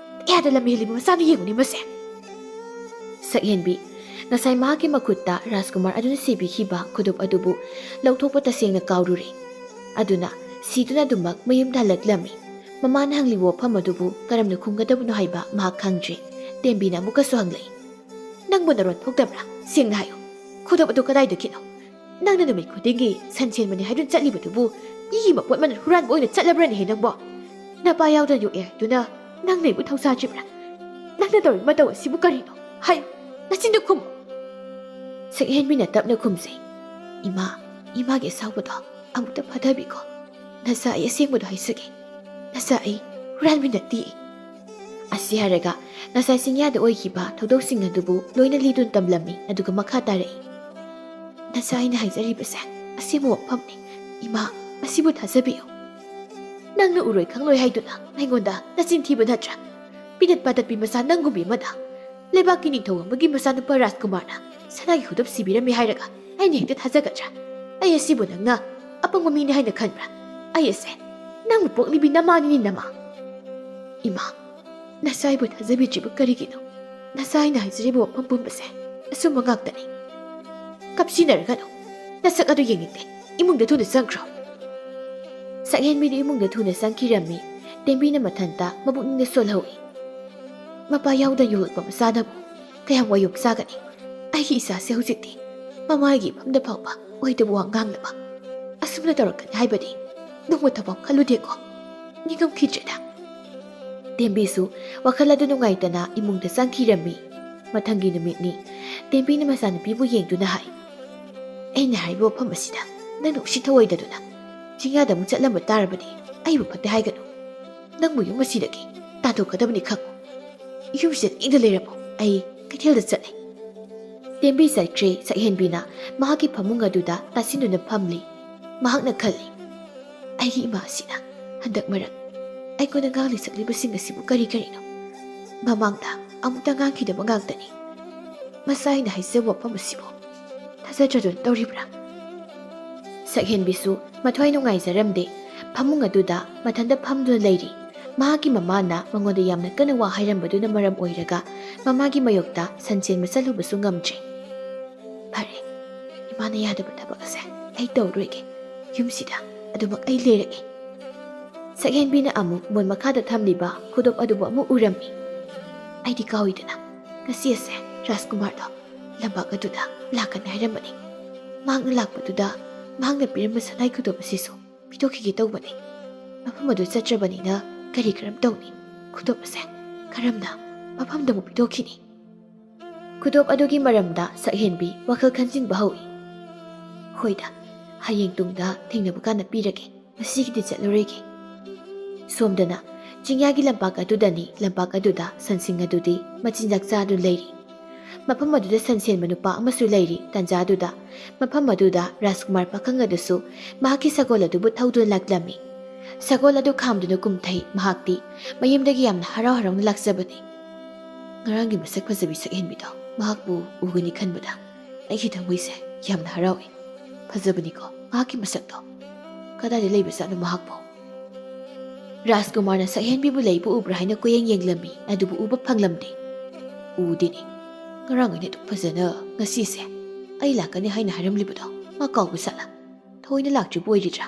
ꯀꯌꯥꯗ ꯂꯝ ꯍꯦꯜꯂꯤꯕ ꯃꯆꯥꯅꯣ ꯌꯦꯡꯉꯨꯅꯦ ꯃꯁꯦ꯫" ꯁꯛꯍꯦꯟꯕꯤ, ꯉꯁꯥꯏ ꯃꯍꯥꯛꯀꯤ ꯃꯈꯨꯠꯇ ꯔꯥꯖꯀꯨꯃꯥꯔ ꯑꯗꯨꯅ ꯁꯤꯕꯤꯈꯤꯕ ꯈꯨꯗꯣꯞ ꯑꯗꯨꯕꯨ ꯂꯧꯊꯣꯛꯄ ꯇꯁꯦꯡꯅ ꯀꯥꯎꯔꯨꯔꯦ꯫ ꯑꯗꯨꯅ ꯁꯤꯗꯨꯅ ꯑꯗꯨꯃꯛ ꯃꯌꯨꯝꯗ ꯍꯜꯂꯛꯂꯝꯃꯤ꯫ ꯃꯃꯥꯅ ꯍꯪꯂꯤꯕ ꯋꯥꯐꯝ ꯑꯗꯨꯕꯨ ꯀꯔꯝꯅ ꯈꯨꯝꯒꯗꯕꯅꯣ ꯍꯥꯏꯕ ꯃꯍꯥꯛ ꯈꯪꯗ꯭ꯔꯦ꯫ ꯇꯦꯝꯕꯤꯅ ꯑꯃꯨꯛꯀꯁꯨ ꯍꯪꯂꯛꯏ, "ꯅꯪꯕꯨ ꯅꯔꯣꯟ ꯊꯣꯛꯇꯕ꯭ꯔꯥ? ꯁꯦꯡꯅ ꯍꯥꯏꯌꯨ꯫ ꯈꯨꯗꯣꯞ ꯑꯗꯨ ꯀꯗꯥꯏꯗꯒꯤꯅꯣ? ꯅꯪꯅ ꯅꯨꯃꯤꯠ ꯈꯨꯗꯤꯡꯒꯤ ꯁꯟ ꯁꯦꯟꯕꯅꯤ ꯍꯥꯏꯗꯨꯅ ꯆꯠꯂꯤꯕꯗꯨꯕꯨ ꯃꯤꯒꯤ ꯃꯄꯣꯠ ꯃꯅꯜ ꯍꯨꯔꯥꯟꯕ ꯑꯣꯏꯅ ꯆꯠꯂꯕ꯭ꯔꯅꯦꯍꯦ ꯅꯪꯕꯣ? ꯅꯄꯥ ꯌꯥꯎꯗꯅ ꯌꯣꯛꯑꯦ ꯍꯥꯏꯗꯨꯅ ꯅꯪꯅ ꯑꯩꯕꯨ ꯊꯧꯁꯥꯗ꯭ꯔꯤꯕ꯭ꯔꯥ? ꯅꯪꯅ ꯇꯧꯔꯤꯕ ꯃꯇꯧ ꯑꯁꯤꯕꯨ ꯀꯔꯤꯅꯣ? ꯍꯥꯏꯌꯨ, ꯅꯆꯤꯟꯗꯨ ꯈꯨꯝꯃꯨ꯫" ꯁꯛꯍꯦꯟꯕꯤꯅ ꯇꯞꯅ ꯈꯨꯝꯖꯩ, "ꯏꯃꯥ, ꯏꯃꯥꯒꯤ ꯑꯁꯥꯎꯕꯗꯣ ꯑꯃꯨꯛꯇ ꯐꯥꯊꯕꯤꯈꯣ꯫ ꯅꯆꯥ ꯑꯩ ꯑꯁꯦꯡꯕꯗꯣ ꯍꯥꯏꯖꯒꯦ꯫ ꯅꯆꯥ ꯑꯩ ꯍꯨꯔꯥꯟꯕꯤ ꯅꯠꯇꯦ꯫" ꯑꯁꯤ ꯍꯥꯏꯔꯒ ꯉꯁꯥꯏ ꯆꯤꯡꯌꯥꯗ ꯑꯣꯏꯈꯤꯕ ꯊꯧꯗꯣꯛꯁꯤꯡ ꯑꯗꯨꯕꯨ ꯂꯣꯏꯅ ꯂꯤꯗꯨꯅ ꯇꯝꯂꯝꯃꯤ, ꯑꯗꯨꯒ ꯃꯈꯥ ꯇꯥꯔꯛꯏ, "ꯅꯆꯥ ꯑꯩꯅ ꯍꯥꯏꯖꯔꯤꯕꯁꯦ ꯑꯁꯦꯡꯕ ꯋꯥꯐꯝꯅꯤ꯫ ꯏꯃꯥ, ꯃꯁꯤꯕꯨ ꯊꯥꯖꯕꯤꯌꯨ꯫ ꯅꯪꯅ ꯎꯔꯣꯏ ꯈꯪꯂꯣꯏ ꯍꯥꯏꯗꯨꯅ ꯑꯩꯉꯣꯟꯗ ꯅꯆꯤꯟ ꯊꯤꯕ ꯅꯠꯇ꯭ꯔꯥ? ꯄꯤꯅꯠ ꯄꯥꯇꯠꯄꯤ ꯃꯆꯥ ꯅꯪꯒꯨꯝꯕꯤ ꯑꯃꯗ ꯂꯩꯕꯥꯛꯀꯤ ꯅꯤꯡꯊꯧ ꯑꯃꯒꯤ ꯃꯆꯥꯅꯨꯄꯥ ꯔꯥꯖꯀꯨꯃꯥꯔꯅ ꯁꯅꯥꯒꯤ ꯈꯨꯗꯣꯞ ꯁꯤꯕꯤꯔꯝꯃꯤ ꯍꯥꯏꯔꯒ ꯑꯩꯅ ꯍꯦꯛꯇ ꯊꯥꯖꯒꯗ꯭ꯔꯥ? ꯑꯩ ꯑꯁꯤꯕꯨ ꯅꯪꯅ ꯑꯄꯪꯕ ꯃꯤꯅꯤ ꯍꯥꯏꯅ ꯈꯟꯕ꯭ꯔꯥ? ꯑꯩ ꯑꯁꯦ ꯅꯪꯕꯨ ꯄꯣꯛꯂꯤꯕꯤ ꯅꯃꯥꯅꯤꯅꯤ, ꯅꯃꯥ꯫" "ꯏꯃꯥ, ꯅꯆꯥ ꯑꯩꯕꯨ ꯊꯥꯖꯕꯤꯗ꯭ꯔꯤꯕ ꯀꯔꯤꯒꯤꯅꯣ? ꯅꯆꯥ ꯑꯩꯅ ꯍꯥꯏꯖꯔꯤꯕ ꯋꯥꯐꯝ ꯄꯨꯝꯕꯁꯦ ꯑꯆꯨꯝꯕ ꯉꯥꯛꯇꯅꯤ꯫ ꯀꯞꯁꯤꯟꯅꯔꯒꯅꯨ꯫ ꯅꯁꯛ ꯑꯗꯨ ꯌꯦꯡꯅꯤꯡꯗꯦ꯫ ꯏꯃꯨꯡꯗ ꯊꯨꯅ ꯆꯪꯈ꯭ꯔꯣ꯫" ꯁꯛꯍꯦꯟꯕꯤꯗꯨ ꯏꯃꯨꯡꯗ ꯊꯨꯅ ꯆꯪꯈꯤꯔꯝꯃꯤ꯫ ꯇꯦꯝꯕꯤꯅ ꯃꯊꯟꯇ ꯃꯕꯨꯛꯅꯤꯡꯗ ꯁꯣꯜꯍꯧꯏ꯫ ꯃꯄꯥ ꯌꯥꯎꯗꯅ ꯌꯣꯛꯂꯛꯄ ꯃꯆꯥꯅꯕꯨ ꯀꯌꯥꯝ ꯋꯥꯌꯣꯛ ꯆꯥꯒꯅꯤ? ꯑꯩꯒꯤ ꯏꯆꯥꯁꯦ ꯍꯧꯖꯤꯛꯇꯤ ꯃꯃꯥꯒꯤ ꯏꯐꯝꯗ ꯐꯥꯎꯕ ꯑꯣꯏꯗꯕ ꯋꯥ ꯉꯥꯡꯅꯕ ꯑꯁꯨꯝꯅ ꯇꯧꯔꯛꯀꯅꯤ ꯍꯥꯏꯕꯗꯤ ꯅꯣꯡꯃ ꯊꯕꯛ ꯈꯜꯂꯨꯗꯦꯀꯣ꯫ ꯅꯤꯡꯉꯝꯈꯤꯗ꯭ꯔꯦꯗ꯫ ꯇꯦꯝꯕꯤꯁꯨ ꯋꯥꯈꯜ ꯑꯗꯨ ꯅꯨꯡꯉꯥꯏꯇꯅ ꯏꯃꯨꯡꯗ ꯆꯪꯈꯤꯔꯝꯃꯤ꯫ ꯃꯊꯪꯒꯤ ꯅꯨꯃꯤꯠꯅꯤ꯫ ꯇꯦꯝꯕꯤꯅ ꯃꯆꯥꯅꯨꯄꯤꯕꯨ ꯌꯦꯡꯗꯨꯅ ꯍꯥꯏ, "ꯑꯩꯅ ꯍꯥꯏꯔꯤꯕ ꯋꯥꯐꯝ ꯑꯁꯤꯗ ꯅꯪꯅ ꯎꯁꯤꯠ ꯊꯑꯣꯏꯗꯗꯨꯅ ꯆꯤꯡꯌꯥꯗ ꯑꯃꯨꯛ ꯆꯠꯂꯝꯕ ꯇꯥꯔꯕꯗꯤ ꯑꯩꯕꯨ ꯐꯠꯇꯦ ꯍꯥꯏꯒꯅꯨ꯫ ꯅꯪꯕꯨ ꯌꯨꯝ ꯑꯁꯤꯗꯒꯤ ꯇꯥꯟꯊꯣꯛꯀꯗꯕꯅꯤ ꯈꯪꯉꯨ꯫ ꯌꯨꯝꯁꯤꯗ ꯂꯦꯡꯗ ꯂꯩꯔꯝꯃꯨ꯫ ꯑꯩ ꯀꯩꯊꯦꯜꯗ ꯆꯠꯂꯤ꯫" ꯇꯦꯝꯕꯤ ꯆꯠꯈ꯭ꯔꯦ꯫ ꯁꯛꯍꯦꯟꯕꯤꯅ ꯃꯍꯥꯛꯀꯤ ꯐꯃꯨꯡ ꯑꯗꯨꯗ ꯇꯥꯁꯤꯟꯗꯨꯅ ꯐꯝꯂꯤ꯫ ꯃꯍꯥꯛꯅ ꯈꯜꯂꯤ, "ꯑꯩꯒꯤ ꯏꯃꯥ ꯑꯁꯤꯅ ꯍꯟꯗꯛ ꯃꯔꯛ ꯑꯩꯉꯣꯟꯗ ꯉꯥꯡꯂꯤ ꯁꯛꯂꯤꯕꯁꯤꯡ ꯑꯁꯤꯕꯨ ꯀꯔꯤ ꯀꯔꯤꯅꯣ? ꯃꯃꯥꯡꯗ ꯑꯃꯨꯛꯇ ꯉꯥꯡꯈꯤꯗꯕ ꯉꯥꯛꯇꯅꯤ꯫ ꯃꯆꯥ ꯑꯩꯅ ꯍꯥꯏꯖꯕ ꯋꯥꯐꯝ ꯑꯁꯤꯕꯨ ꯊꯥꯖꯗ꯭ꯔꯗꯨꯅ ꯇꯧꯔꯤꯕ꯭ꯔꯥ?" ꯁꯛꯍꯦꯟꯕꯤꯁꯨ ꯃꯊ꯭ꯋꯥꯏ ꯅꯨꯡꯉꯥꯏꯖꯔꯝꯗꯦ꯫ ꯐꯃꯨꯡ ꯑꯗꯨꯗ ꯃꯊꯟꯇ ꯐꯝꯗꯨꯅ ꯂꯩꯔꯤ꯫ ꯃꯍꯥꯛꯀꯤ ꯃꯃꯥꯅ ꯃꯉꯣꯟꯗ ꯌꯥꯝꯅ ꯀꯟꯅ ꯋꯥ ꯍꯥꯏꯔꯝꯕꯗꯨꯅ ꯃꯔꯝ ꯑꯣꯏꯔꯒ ꯃꯃꯥꯒꯤ ꯃꯥꯌꯣꯛꯇ ꯁꯟꯁꯦꯟꯕ ꯆꯠꯂꯨꯕꯁꯨ ꯉꯝꯗ꯭ꯔꯦ꯫ "ꯐꯔꯦ, ꯏꯃꯥꯅ ꯌꯥꯗꯕ ꯊꯕꯛ ꯑꯁꯦ ꯑꯩ ꯇꯧꯔꯣꯏꯒꯦ꯫ ꯌꯨꯝꯁꯤꯗ ꯑꯗꯨꯃꯛ ꯑꯩ ꯂꯩꯔꯒꯦ꯫" ꯁꯛꯍꯦꯟꯕꯤꯅ ꯑꯃꯨꯛ ꯃꯣꯟ ꯃꯈꯥꯗ ꯊꯝꯂꯤꯕ ꯈꯨꯗꯣꯞ ꯑꯗꯨꯕꯨ ꯑꯃꯨꯛ ꯎꯔꯝꯃꯤ꯫ "ꯑꯩꯗꯤ ꯀꯥꯎꯏꯗꯅ, ꯉꯁꯤ ꯑꯁꯦ ꯔꯥꯖꯀꯨꯃꯥꯔꯗꯣ ꯂꯝꯄꯥꯛ ꯑꯗꯨꯗ ꯂꯥꯛꯀꯅꯤ ꯍꯥꯏꯔꯝꯕꯅꯤ꯫ ꯃꯍꯥꯛꯅ ꯂꯥꯛꯄꯗꯨꯗ ꯃꯍꯥꯛꯅ ꯄꯤꯔꯝꯕ ꯁꯅꯥꯏ ꯈꯨꯗꯣꯞ ꯑꯁꯤꯁꯨ ꯄꯤꯊꯣꯛꯈꯤꯒꯦ ꯇꯧꯕꯅꯤ꯫ ꯃꯐꯝ ꯑꯗꯨ ꯆꯠꯇ꯭ꯔꯕꯅꯤꯅ ꯀꯔꯤ ꯀꯔꯝ ꯇꯧꯅꯤ? ꯈꯨꯗꯣꯞ ꯑꯁꯦ ꯀꯔꯝꯅ ꯃꯐꯝꯗ ꯑꯃꯨꯛ ꯄꯤꯊꯣꯛꯈꯤꯅꯤ?" ꯈꯨꯗꯣꯞ ꯑꯗꯨꯒꯤ ꯃꯔꯝꯗ ꯁꯛꯍꯦꯟꯕꯤ ꯋꯥꯈꯜ ꯈꯟꯖꯤꯟꯕ ꯍꯧꯏ꯫ "ꯍꯣꯏꯗ, ꯍꯌꯦꯡ ꯇꯨꯡꯗ ꯊꯦꯡꯅꯕ ꯀꯥꯟꯗ ꯄꯤꯔꯒꯦ꯫ ꯉꯁꯤꯒꯤꯗꯤ ꯆꯠꯂꯨꯔꯒꯦ꯫" ꯁꯣꯝꯗꯅ ꯆꯤꯡꯌꯥꯒꯤ ꯂꯝꯄꯥꯛ ꯑꯗꯨꯗꯅꯤ꯫ ꯂꯝꯄꯥꯛ ꯑꯗꯨꯗ ꯁꯟꯁꯤꯡ ꯑꯗꯨꯗꯤ ꯃꯆꯤꯟꯖꯥꯛ ꯆꯥꯗꯨꯅ ꯂꯩꯔꯤ꯫ ꯃꯐꯝ ꯑꯗꯨꯗ ꯁꯟꯁꯦꯟꯕ ꯅꯨꯄꯥ ꯑꯃꯁꯨ ꯂꯩꯔꯤ꯫ ꯇꯥꯟꯖꯥ ꯑꯗꯨꯗ ꯃꯐꯝ ꯑꯗꯨꯗ ꯔꯥꯖꯀꯨꯃꯥꯔ ꯄꯥꯈꯪ ꯑꯗꯨꯁꯨ ꯃꯍꯥꯛꯀꯤ ꯁꯒꯣꯜ ꯑꯗꯨꯕꯨ ꯊꯧꯗꯨꯅ ꯂꯥꯛꯂꯝꯃꯤ꯫ ꯁꯒꯣꯜ ꯑꯗꯨ ꯈꯥꯝꯗꯨꯅ ꯀꯨꯝꯊꯩ꯫ ꯃꯍꯥꯛꯇꯤ ꯃꯌꯨꯝꯗꯒꯤ ꯌꯥꯝꯅ ꯍꯔꯥꯎ ꯍꯔꯥꯎꯅ ꯂꯥꯛꯆꯕꯅꯤ꯫ "ꯉꯔꯥꯡꯒꯤ ꯃꯁꯛ ꯐꯖꯕꯤ ꯁꯛꯍꯦꯟꯕꯤꯗꯣ ꯃꯍꯥꯛꯄꯨ ꯎꯒꯅꯤ ꯈꯟꯕꯗ ꯑꯩꯒꯤ ꯊꯃꯣꯏꯁꯦ ꯌꯥꯝꯅ ꯍꯔꯥꯎꯏ꯫ ꯐꯖꯕꯅꯤꯀꯣ ꯃꯍꯥꯛꯀꯤ ꯃꯁꯛꯇꯣ꯫ ꯀꯗꯥꯏꯗ ꯂꯩꯕꯖꯥꯠꯅꯣ ꯃꯍꯥꯛꯄꯨ?" ꯔꯥꯖꯀꯨꯃꯥꯔꯅ ꯁꯛꯍꯦꯟꯕꯤꯕꯨ ꯂꯩꯕꯨ ꯎꯕ꯭ꯔꯥ ꯍꯥꯏꯅ ꯀꯣꯏꯌꯦꯡ ꯌꯦꯡꯂꯝꯃꯤ, ꯑꯗꯨꯕꯨ ꯎꯕ ꯐꯪꯂꯝꯗꯦ꯫ ꯎꯗꯦꯅꯦ꯫ ꯉꯔꯥꯡ ꯑꯩꯅ ꯑꯗꯨꯛ ꯐꯖꯅ ꯉꯁꯤꯁꯦ ꯑꯩ ꯂꯥꯛꯀꯅꯤ ꯍꯥꯏꯅ ꯍꯥꯏꯔꯝꯂꯤꯕꯗꯣ ꯃꯥ ꯀꯥꯎꯕ ꯁꯥꯠꯂ ꯊꯑꯣꯏꯅ ꯂꯥꯛꯇ꯭ꯔꯤꯕ ꯑꯣꯏꯔꯤꯗ꯭ꯔꯥ?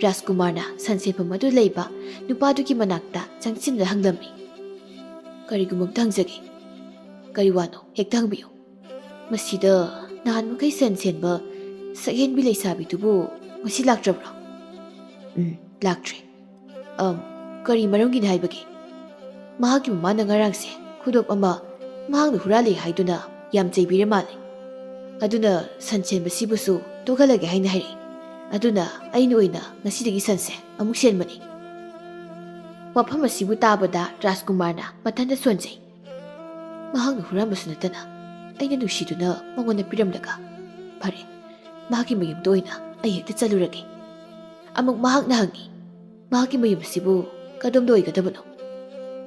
ꯔꯥꯖꯀꯨꯃꯥꯔꯅ ꯁꯟꯁꯦꯟꯐꯝ ꯑꯗꯨ ꯂꯩꯕ ꯅꯨꯄꯥꯗꯨꯒꯤ ꯃꯅꯥꯛꯇ ꯆꯪꯁꯤꯟꯗꯨꯅ ꯍꯪꯂꯝꯃꯤ꯫ "ꯀꯔꯤꯒꯨꯝꯕ ꯑꯝꯇ ꯍꯪꯖꯒꯦ꯫ ꯀꯔꯤ ꯋꯥꯅꯣ? ꯍꯦꯛꯇ ꯍꯪꯕꯤꯌꯨ꯫ ꯃꯁꯤꯗ ꯅꯍꯥꯟ ꯃꯈꯩ ꯁꯟ ꯁꯦꯟꯕ ꯁꯛꯍꯦꯟꯕꯤ ꯂꯩꯁꯥꯕꯤꯗꯨꯕꯨ ꯉꯁꯤ ꯂꯥꯛꯇ꯭ꯔꯕ꯭ꯔꯣ?" "ꯎꯝ, ꯂꯥꯛꯇ꯭ꯔꯦ꯫ ꯑꯝ, ꯀꯔꯤ ꯃꯔꯝꯒꯤꯅꯤ ꯍꯥꯏꯕꯒꯦ?" "ꯃꯍꯥꯛꯀꯤ ꯃꯃꯥꯅ ꯉꯔꯥꯡꯁꯦ ꯈꯨꯗꯣꯞ ꯑꯃ ꯃꯍꯥꯛꯅ ꯍꯨꯔꯥꯜꯂꯦ ꯍꯥꯏꯗꯨꯅ ꯌꯥꯝ ꯆꯩꯕꯤꯔ ꯃꯥꯜꯂꯦ꯫ ꯑꯗꯨꯅ ꯁꯟ ꯁꯦꯟꯕꯁꯤꯕꯨꯁꯨ ꯇꯣꯛꯍꯜꯂꯒꯦ ꯍꯥꯏꯅ ꯍꯥꯏꯔꯛꯏ꯫ ꯑꯗꯨꯅ ꯑꯩꯅ ꯑꯣꯏꯅ ꯉꯁꯤꯗꯒꯤ ꯁꯟꯁꯦ ꯑꯃꯨꯛ ꯁꯦꯟꯕꯅꯤ꯫" ꯋꯥꯐꯝ ꯑꯁꯤꯕꯨ ꯇꯥꯕꯗ ꯔꯥꯖꯀꯨꯃꯥꯔꯅ ꯃꯊꯟꯇ ꯁꯣꯟꯖꯩ꯫ "ꯃꯍꯥꯛꯅ ꯍꯨꯔꯥꯟꯕꯁꯨ ꯅꯠꯇꯅ ꯑꯩꯅ ꯅꯨꯡꯁꯤꯗꯨꯅ ꯃꯉꯣꯟꯗ ꯄꯤꯔꯝꯂꯒ꯫ ꯐꯔꯦ, ꯃꯍꯥꯛꯀꯤ ꯃꯌꯨꯝꯗ ꯑꯣꯏꯅ ꯑꯩ ꯍꯦꯛꯇ ꯆꯠꯂꯨꯔꯒꯦ꯫" ꯑꯃꯨꯛ ꯃꯍꯥꯛꯅ ꯍꯪꯉꯤ, "ꯃꯍꯥꯛꯀꯤ ꯃꯌꯨꯝ ꯑꯁꯤꯕꯨ ꯀꯗꯣꯝꯗ ꯑꯣꯏꯒꯗꯕꯅꯣ?"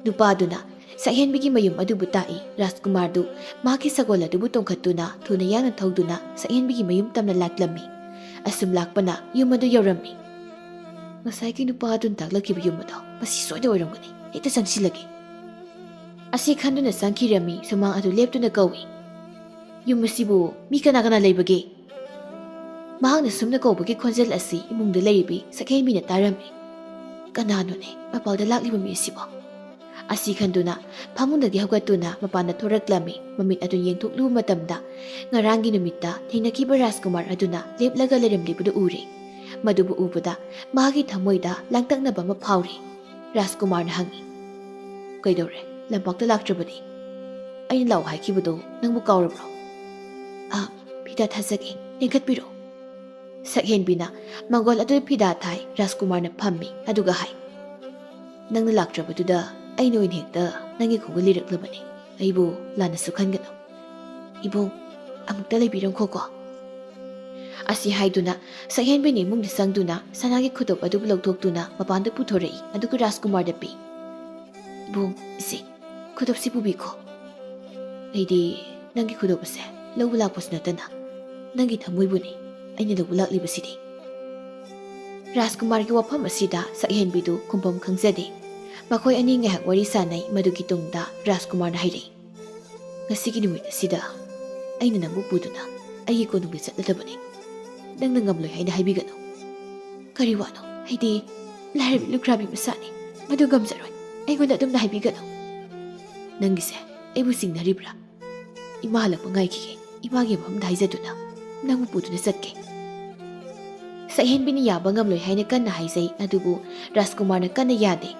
ꯅꯨꯄꯥꯗꯨꯅ ꯁꯛꯍꯦꯟꯕꯤꯒꯤ ꯃꯌꯨꯝ ꯑꯗꯨꯕꯨ ꯇꯥꯛꯏ꯫ ꯔꯥꯖꯀꯨꯃꯥꯔꯗꯨ ꯃꯍꯥꯛꯀꯤ ꯁꯒꯣꯜ ꯑꯗꯨꯕꯨ ꯇꯣꯡꯈꯠꯇꯨꯅ ꯊꯨꯅ ꯌꯥꯡꯅ ꯊꯧꯗꯨꯅ ꯁꯛꯍꯦꯟꯕꯤꯒꯤ ꯃꯌꯨꯝ ꯇꯝꯅ ꯂꯥꯛꯂꯝꯃꯤ꯫ ꯑꯁꯨꯝ ꯂꯥꯛꯄꯅ ꯌꯨꯝ ꯑꯗꯨ ꯌꯧꯔꯝꯃꯤ꯫ "ꯉꯁꯥꯏꯒꯤ ꯅꯨꯄꯥ ꯑꯗꯨꯅ ꯇꯥꯛꯂꯛꯈꯤꯕ ꯌꯨꯝ ꯑꯗꯣ ꯃꯁꯤ ꯁꯣꯏꯗ ꯑꯣꯏꯔꯝꯒꯅꯤ꯫ ꯍꯦꯛꯇ ꯆꯪꯁꯤꯜꯂꯒꯦ꯫" ꯑꯁꯤ ꯈꯟꯗꯨꯅ ꯆꯪꯈꯤꯔꯝꯃꯤ꯫ ꯁꯨꯃꯥꯡ ꯑꯗꯨ ꯂꯦꯞꯇꯨꯅ ꯀꯧꯏ, "ꯌꯨꯝ ꯑꯁꯤꯕꯨ ꯃꯤ ꯀꯅꯥ ꯀꯅꯥ ꯂꯩꯕꯒꯦ?" ꯃꯍꯥꯛꯅ ꯁꯨꯝꯅ ꯀꯧꯕꯒꯤ ꯈꯣꯟꯖꯦꯜ ꯑꯁꯤ ꯏꯃꯨꯡꯗ ꯂꯩꯔꯤꯕꯤ ꯁꯛꯍꯦꯟꯕꯤꯅ ꯇꯥꯔꯝꯃꯤ꯫ "ꯀꯅꯥꯅꯣꯅꯦ ꯃꯄꯥꯜꯗ ꯂꯥꯛꯂꯤꯕ ꯃꯤ ꯑꯁꯤꯕꯣ?" ꯑꯁꯤ ꯈꯟꯗꯨꯅ ꯐꯃꯨꯡꯗꯒꯤ ꯍꯧꯒꯠꯇꯨꯅ ꯃꯄꯥꯟꯗ ꯊꯣꯔꯛꯂꯝꯃꯤ꯫ ꯃꯃꯤꯠ ꯑꯗꯨ ꯌꯦꯡꯊꯣꯛꯂꯨꯕ ꯃꯇꯝꯗ ꯉꯔꯥꯡꯒꯤ ꯅꯨꯃꯤꯠꯇ ꯊꯦꯡꯅꯈꯤꯕ ꯔꯥꯖꯀꯨꯃꯥꯔ ꯑꯗꯨꯅ ꯂꯦꯞꯂꯒ ꯂꯩꯔꯝꯂꯤꯕꯗꯨ ꯎꯔꯦ꯫ ꯃꯗꯨꯕꯨ ꯎꯕꯗ ꯃꯍꯥꯛꯀꯤ ꯊꯃꯣꯏꯗ ꯂꯥꯡꯇꯛꯅꯕ ꯑꯃ ꯐꯥꯎꯔꯤ꯫ ꯔꯥꯖꯀꯨꯃꯥꯔꯅ ꯍꯪꯉꯤ, "ꯀꯩꯗꯧꯔꯦ? ꯂꯝꯄꯥꯛꯇ ꯂꯥꯛꯇ꯭ꯔꯕꯗꯤ?" "ꯑꯩꯅ ꯂꯥꯛꯑꯣ ꯍꯥꯏꯈꯤꯕꯗꯣ ꯅꯪꯕꯨ ꯀꯥꯎꯔꯕ꯭ꯔꯣ?" "ꯑ, ꯐꯤꯗꯥ ꯊꯥꯖꯒꯦ, ꯂꯦꯡꯈꯠꯄꯤꯔꯣ꯫" ꯁꯛꯍꯦꯟꯕꯤꯅ ꯃꯪꯒꯣꯜ ꯑꯗꯨ ꯐꯤꯗꯥ ꯊꯥꯏ꯫ ꯔꯥꯖꯀꯨꯃꯥꯔꯅ ꯐꯝꯃꯤ, ꯑꯗꯨꯒ ꯍꯥꯏ, "ꯅꯪꯅ ꯂꯥꯛꯇ꯭ꯔꯕꯗꯨꯗ ꯑꯩꯅ ꯑꯣꯏꯅ ꯍꯦꯛꯇ ꯅꯪꯒꯤ ꯈꯣꯡꯒꯨꯜ ꯂꯤꯔꯛꯂꯕꯅꯤ꯫ ꯑꯩꯕꯨ ꯂꯥꯟꯅꯁꯨ ꯈꯟꯒꯅꯨ꯫ ꯏꯕꯨꯡ, ꯑꯃꯨꯛꯇ ꯂꯩꯕꯤꯔꯝꯈꯣꯀꯣ꯫" ꯑꯁꯤ ꯍꯥꯏꯗꯨꯅ ꯁꯛꯍꯦꯟꯕꯤꯅ ꯏꯃꯨꯡꯗ ꯆꯪꯗꯨꯅ ꯁꯅꯥꯒꯤ ꯈꯨꯗꯣꯞ ꯑꯗꯨꯕꯨ ꯂꯧꯊꯣꯛꯇꯨꯅ ꯃꯄꯥꯟꯗ ꯄꯨꯊꯣꯔꯛꯏ, ꯑꯗꯨꯒ ꯔꯥꯖꯀꯨꯃꯥꯔꯗ ꯄꯤ꯫ "ꯏꯕꯨꯡ, ꯏꯆꯦ, ꯈꯨꯗꯣꯞꯁꯤ ꯄꯨꯕꯤꯈꯣ꯫ ꯑꯩꯗꯤ ꯅꯪꯒꯤ ꯈꯨꯗꯣꯞ ꯑꯁꯦ ꯂꯧꯕ ꯂꯥꯛꯄꯁꯨ ꯅꯠꯇꯅ ꯅꯪꯒꯤ ꯊꯃꯣꯏꯕꯨꯅꯤ ꯑꯩꯅ ꯂꯧꯕ ꯂꯥꯛꯂꯤꯕꯁꯤꯗꯤ꯫" ꯔꯥꯖꯀꯨꯃꯥꯔꯒꯤ ꯋꯥꯐꯝ ꯑꯁꯤꯗ ꯁꯛꯍꯦꯟꯕꯤꯗꯨ ꯈꯨꯝꯐꯝ ꯈꯪꯖꯗꯦ꯫ ꯃꯈꯣꯏ ꯑꯅꯤ ꯉꯥꯏꯍꯥꯛ ꯋꯥꯔꯤ ꯁꯥꯟꯅꯩ꯫ ꯃꯗꯨꯒꯤ ꯇꯨꯡꯗ ꯔꯥꯖꯀꯨꯃꯥꯔꯅ ꯍꯥꯏꯔꯛꯏ, "ꯉꯁꯤꯒꯤ ꯅꯨꯃꯤꯠ ꯑꯁꯤꯗ ꯑꯩꯅ ꯅꯪꯕꯨ ꯄꯨꯗꯨꯅ ꯑꯩꯒꯤ ꯀꯣꯅꯨꯡꯗ ꯆꯠꯂꯗꯕꯅꯤ꯫ ꯅꯪꯅ ꯉꯝꯂꯣꯏ ꯍꯥꯏꯅ ꯍꯥꯏꯕꯤꯒꯅꯨ꯫ ꯀꯔꯤ ꯋꯥꯅꯣ? ꯑꯩꯗꯤ ꯂꯥꯏꯔꯕꯤ ꯂꯨꯈ꯭ꯔꯥꯕꯤ ꯃꯆꯥꯅꯤ꯫ ꯃꯗꯨ ꯉꯝꯖꯔꯣꯏ꯫ ꯑꯩꯉꯣꯟꯗ ꯑꯗꯨꯝꯅ ꯍꯥꯏꯕꯤꯒꯅꯨ꯫ ꯅꯪꯒꯤꯁꯦ ꯑꯩꯕꯨ ꯆꯤꯡꯅꯔꯤꯕ꯭ꯔꯥ? ꯏꯃꯥ ꯍꯜꯂꯛꯄ ꯉꯥꯏꯈꯤꯒꯦ꯫ ꯏꯃꯥꯒꯤ ꯃꯐꯝꯗ ꯍꯥꯏꯖꯗꯨꯅ ꯅꯪꯕꯨ ꯄꯨꯗꯨꯅ ꯆꯠꯀꯦ꯫" ꯁꯛꯍꯦꯟꯕꯤꯅ ꯌꯥꯕ ꯉꯝꯂꯣꯏ ꯍꯥꯏꯅ ꯀꯟꯅ ꯍꯥꯏꯖꯩ, ꯑꯗꯨꯕꯨ ꯔꯥꯖꯀꯨꯃꯥꯔꯅ ꯀꯟꯅ ꯌꯥꯗꯦ꯫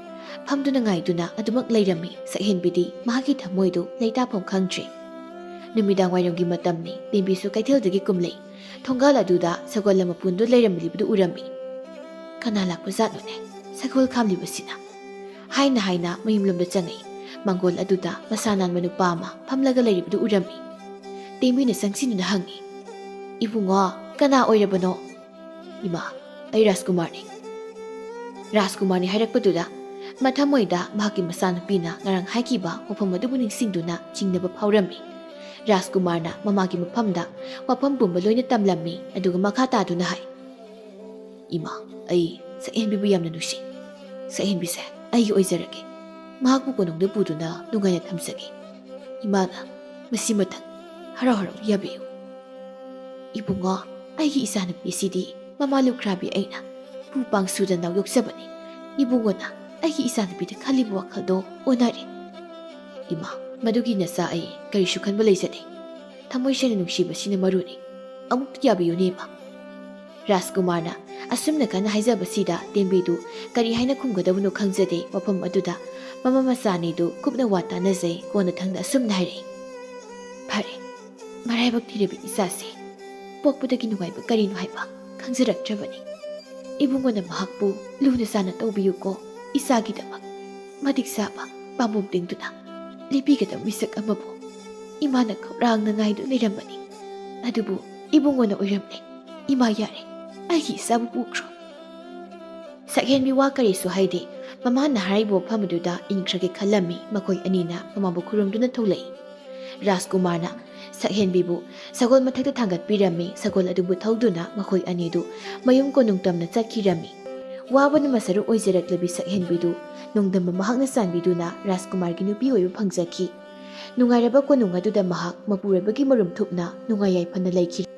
ꯐꯝꯗꯨꯅ ꯉꯥꯏꯗꯨꯅ ꯑꯗꯨꯃꯛ ꯂꯩꯔꯝꯃꯤ꯫ ꯁꯛꯍꯦꯟꯕꯤꯗꯤ ꯃꯍꯥꯛꯀꯤ ꯊꯃꯣꯏꯗꯨ ꯂꯩꯇꯥꯐꯝ ꯈꯪꯗ꯭ꯔꯦ꯫ ꯅꯨꯃꯤꯗꯥꯡ ꯋꯥꯏꯔꯝꯒꯤ ꯃꯇꯝꯅꯤ꯫ ꯇꯦꯝꯕꯤꯁꯨ ꯀꯩꯊꯦꯜꯗꯒꯤ ꯀꯨꯝꯂꯛꯏ꯫ ꯊꯣꯡꯒꯥꯜ ꯑꯗꯨꯗ ꯁꯒꯣꯜ ꯑꯃ ꯄꯨꯟꯗꯨ ꯂꯩꯔꯝꯂꯤꯕꯗꯨ ꯎꯔꯝꯃꯤ꯫ "ꯀꯅꯥ ꯂꯥꯛꯄꯖꯥꯠꯅꯣꯅꯦ ꯁꯒꯣꯜ ꯈꯥꯝꯂꯤꯕꯁꯤꯅ?" ꯍꯥꯏꯅ ꯍꯥꯏꯅ ꯃꯌꯨꯝꯂꯣꯝꯗ ꯆꯪꯉꯛꯏ꯫ ꯃꯥꯡꯒꯣꯜ ꯑꯗꯨꯗ ꯃꯁꯥ ꯅꯥꯟꯕ ꯅꯨꯄꯥ ꯑꯃ ꯐꯝꯂꯒ ꯂꯩꯔꯤꯕꯗꯨ ꯎꯔꯝꯃꯤ꯫ ꯇꯦꯝꯕꯤꯅ ꯆꯪꯁꯤꯟꯗꯨꯅ ꯍꯪꯉꯤ, "ꯏꯕꯨꯡꯉꯣ, ꯀꯅꯥ ꯑꯣꯏꯔꯕꯅꯣ?" "ꯏꯃꯥ, ꯑꯩ ꯔꯥꯖꯀꯨꯃꯥꯔꯅꯤ꯫" ꯔꯥꯖꯀꯨꯃꯥꯔꯅꯤ ꯍꯥꯏꯔꯛꯄꯗꯨꯗ ꯃꯊꯃꯣꯏꯗ ꯃꯍꯥꯛꯀꯤ ꯃꯆꯥꯅꯨꯄꯤꯅ ꯉꯔꯥꯡ ꯍꯥꯏꯈꯤꯕ ꯋꯥꯐꯝ ꯑꯗꯨꯕꯨ ꯅꯤꯡꯁꯤꯡꯗꯨꯅ ꯆꯤꯡꯅꯕ ꯐꯥꯎꯔꯝꯃꯤ꯫ ꯔꯥꯖꯀꯨꯃꯥꯔꯅ ꯃꯃꯥꯒꯤ ꯃꯐꯝꯗ ꯋꯥꯐꯝ ꯄꯨꯝꯕ ꯂꯣꯏꯅ ꯇꯝꯂꯝꯃꯤ, ꯑꯗꯨꯒ ꯃꯈꯥ ꯇꯥꯗꯨꯅ ꯍꯥꯏ, "ꯏꯃꯥ, ꯑꯩ ꯁꯛꯍꯦꯟꯕꯤꯕꯨ ꯌꯥꯝꯅ ꯅꯨꯡꯁꯤ꯫ ꯁꯛꯍꯦꯟꯕꯤꯁꯦ ꯑꯩꯒꯤ ꯑꯣꯏꯖꯔꯒꯦ꯫ ꯃꯍꯥꯛꯄꯨ ꯀꯣꯅꯨꯡꯗ ꯄꯨꯗꯨꯅ ꯅꯨꯡꯉꯥꯏꯅ ꯊꯝꯖꯒꯦ꯫ ꯏꯃꯥꯅ ꯃꯁꯤ ꯃꯊꯪ ꯍꯔꯥꯎ ꯍꯔꯥꯎ ꯌꯥꯕꯤꯌꯨ꯫" "ꯏꯕꯨꯡꯉꯣ, ꯑꯩꯒꯤ ꯏꯆꯥꯅꯨꯄꯤꯁꯤꯗꯤ ꯃꯃꯥ ꯂꯨꯈ꯭ꯔꯥꯕꯤ ꯑꯩꯅ ꯄꯨ ꯄꯥꯡ ꯁꯨꯗꯅ ꯌꯣꯛꯆꯕꯅꯤ꯫ ꯏꯕꯨꯡꯉꯣꯅ ꯑꯩꯒꯤ ꯏꯆꯥꯅꯨꯄꯤꯗ ꯈꯜꯂꯤꯕ ꯋꯥꯈꯜꯗꯣ ꯑꯣꯟꯅꯔꯦ꯫" "ꯏꯃꯥ, ꯃꯗꯨꯒꯤ ꯅꯆꯥ ꯑꯩ ꯀꯔꯤꯁꯨ ꯈꯟꯕ ꯂꯩꯖꯗꯦ꯫ ꯊꯃꯣꯏ ꯁꯦꯡꯅ ꯅꯨꯡꯁꯤꯕꯁꯤꯅ ꯃꯔꯨꯅꯤ꯫ ꯑꯃꯨꯛꯇ ꯌꯥꯕꯤꯌꯨꯅꯦ, ꯏꯃꯥ꯫" ꯔꯥꯖꯀꯨꯃꯥꯔꯅ ꯑꯁꯨꯝꯅ ꯀꯟꯅ ꯍꯥꯏꯖꯕꯁꯤꯗ ꯇꯦꯝꯕꯤꯗꯨ ꯀꯔꯤ ꯍꯥꯏꯅ ꯈꯨꯝꯒꯗꯕꯅꯣ ꯈꯪꯖꯗꯦ꯫ ꯃꯐꯝ ꯑꯗꯨꯗ ꯃꯃꯥ ꯃꯆꯥ ꯑꯅꯤꯗꯨ ꯀꯨꯞꯅ ꯋꯥ ꯇꯥꯅꯖꯩ꯫ ꯀꯣꯟꯅꯊꯪꯗ ꯑꯁꯨꯝꯅ ꯍꯥꯏꯔꯛꯏ, "ꯐꯔꯦ, ꯃꯔꯥꯏꯕꯛ ꯊꯤꯔꯕꯤ ꯏꯆꯥꯁꯦ꯫ ꯄꯣꯛꯄꯗꯒꯤ ꯅꯨꯡꯉꯥꯏꯕ ꯀꯔꯤꯅꯣ ꯍꯥꯏꯕ ꯈꯪꯖꯔꯛꯇ꯭ꯔꯕꯅꯤ꯫ ꯏꯕꯨꯡꯉꯣꯅ ꯃꯍꯥꯛꯄꯨ ꯂꯨꯅ ꯆꯥꯟꯅ ꯇꯧꯕꯤꯌꯨꯀꯣ꯫ ꯏꯆꯥꯒꯤꯗꯃꯛ ꯃꯇꯤꯛ ꯆꯥꯕ ꯄꯥꯝꯕꯣꯝ ꯇꯤꯡꯗꯨꯅ ꯂꯦꯞꯄꯤꯒꯗꯕ ꯃꯤꯁꯛ ꯑꯃꯕꯨ ꯏꯃꯥꯅ ꯈꯧꯔꯥꯡꯅ ꯉꯥꯏꯗꯨꯅ ꯂꯩꯔꯝꯕꯅꯤ꯫ ꯑꯗꯨꯕꯨ ꯏꯕꯨꯡꯉꯣꯅ ꯑꯣꯏꯔꯝꯂꯦ꯫ ꯏꯃꯥ, ꯌꯥꯔꯦ, ꯑꯩꯒꯤ ꯏꯆꯥꯕꯨ ꯄꯨꯈ꯭ꯔꯣ꯫" ꯁꯛꯍꯦꯟꯕꯤ ꯋꯥ ꯀꯔꯤꯁꯨ ꯍꯥꯏꯗꯦ꯫ ꯃꯃꯥꯅ ꯍꯥꯏꯔꯤꯕ ꯋꯥꯐꯝ ꯑꯗꯨꯗ ꯏꯪꯈ꯭ꯔꯒꯦ ꯈꯜꯂꯝꯃꯤ꯫ ꯃꯈꯣꯏ ꯑꯅꯤꯅ ꯃꯃꯥꯕꯨ ꯈꯨꯔꯨꯝꯗꯨꯅ ꯊꯣꯛꯂꯛꯏ꯫ ꯔꯥꯖꯀꯨꯃꯥꯔꯅ ꯁꯛꯍꯦꯟꯕꯤꯕꯨ ꯁꯒꯣꯜ ꯃꯊꯛꯇ ꯊꯥꯡꯒꯠꯄꯤꯔꯝꯃꯤ꯫ ꯁꯒꯣꯜ ꯑꯗꯨꯕꯨ ꯊꯧꯗꯨꯅ ꯃꯈꯣꯏ ꯑꯅꯤꯗꯨ ꯃꯌꯨꯝ ꯀꯣꯅꯨꯡ ꯇꯝꯅ ꯆꯠꯈꯤꯔꯝꯃꯤ꯫ ꯋꯥꯕꯅ ꯃꯁꯔꯨ ꯑꯣꯏꯖꯔꯛꯂꯕꯤ ꯁꯛꯍꯦꯟꯕꯤꯗꯨ ꯅꯣꯡꯗꯝꯕ ꯃꯍꯥꯛꯅ ꯆꯥꯟꯕꯤꯗꯨꯅ ꯔꯥꯖꯀꯨꯃꯥꯔꯒꯤ ꯅꯨꯄꯤ ꯑꯣꯏꯕ ꯐꯪꯖꯈꯤ꯫ ꯅꯨꯡꯉꯥꯏꯔꯕ ꯀꯣꯅꯨꯡ ꯑꯗꯨꯗ ꯃꯍꯥꯛ ꯃꯄꯨꯔꯣꯏꯕꯒꯤ ꯃꯔꯨꯝ ꯊꯨꯞꯅ ꯅꯨꯡꯉꯥꯏ ꯌꯥꯏꯐꯅ ꯂꯩꯈꯤ꯫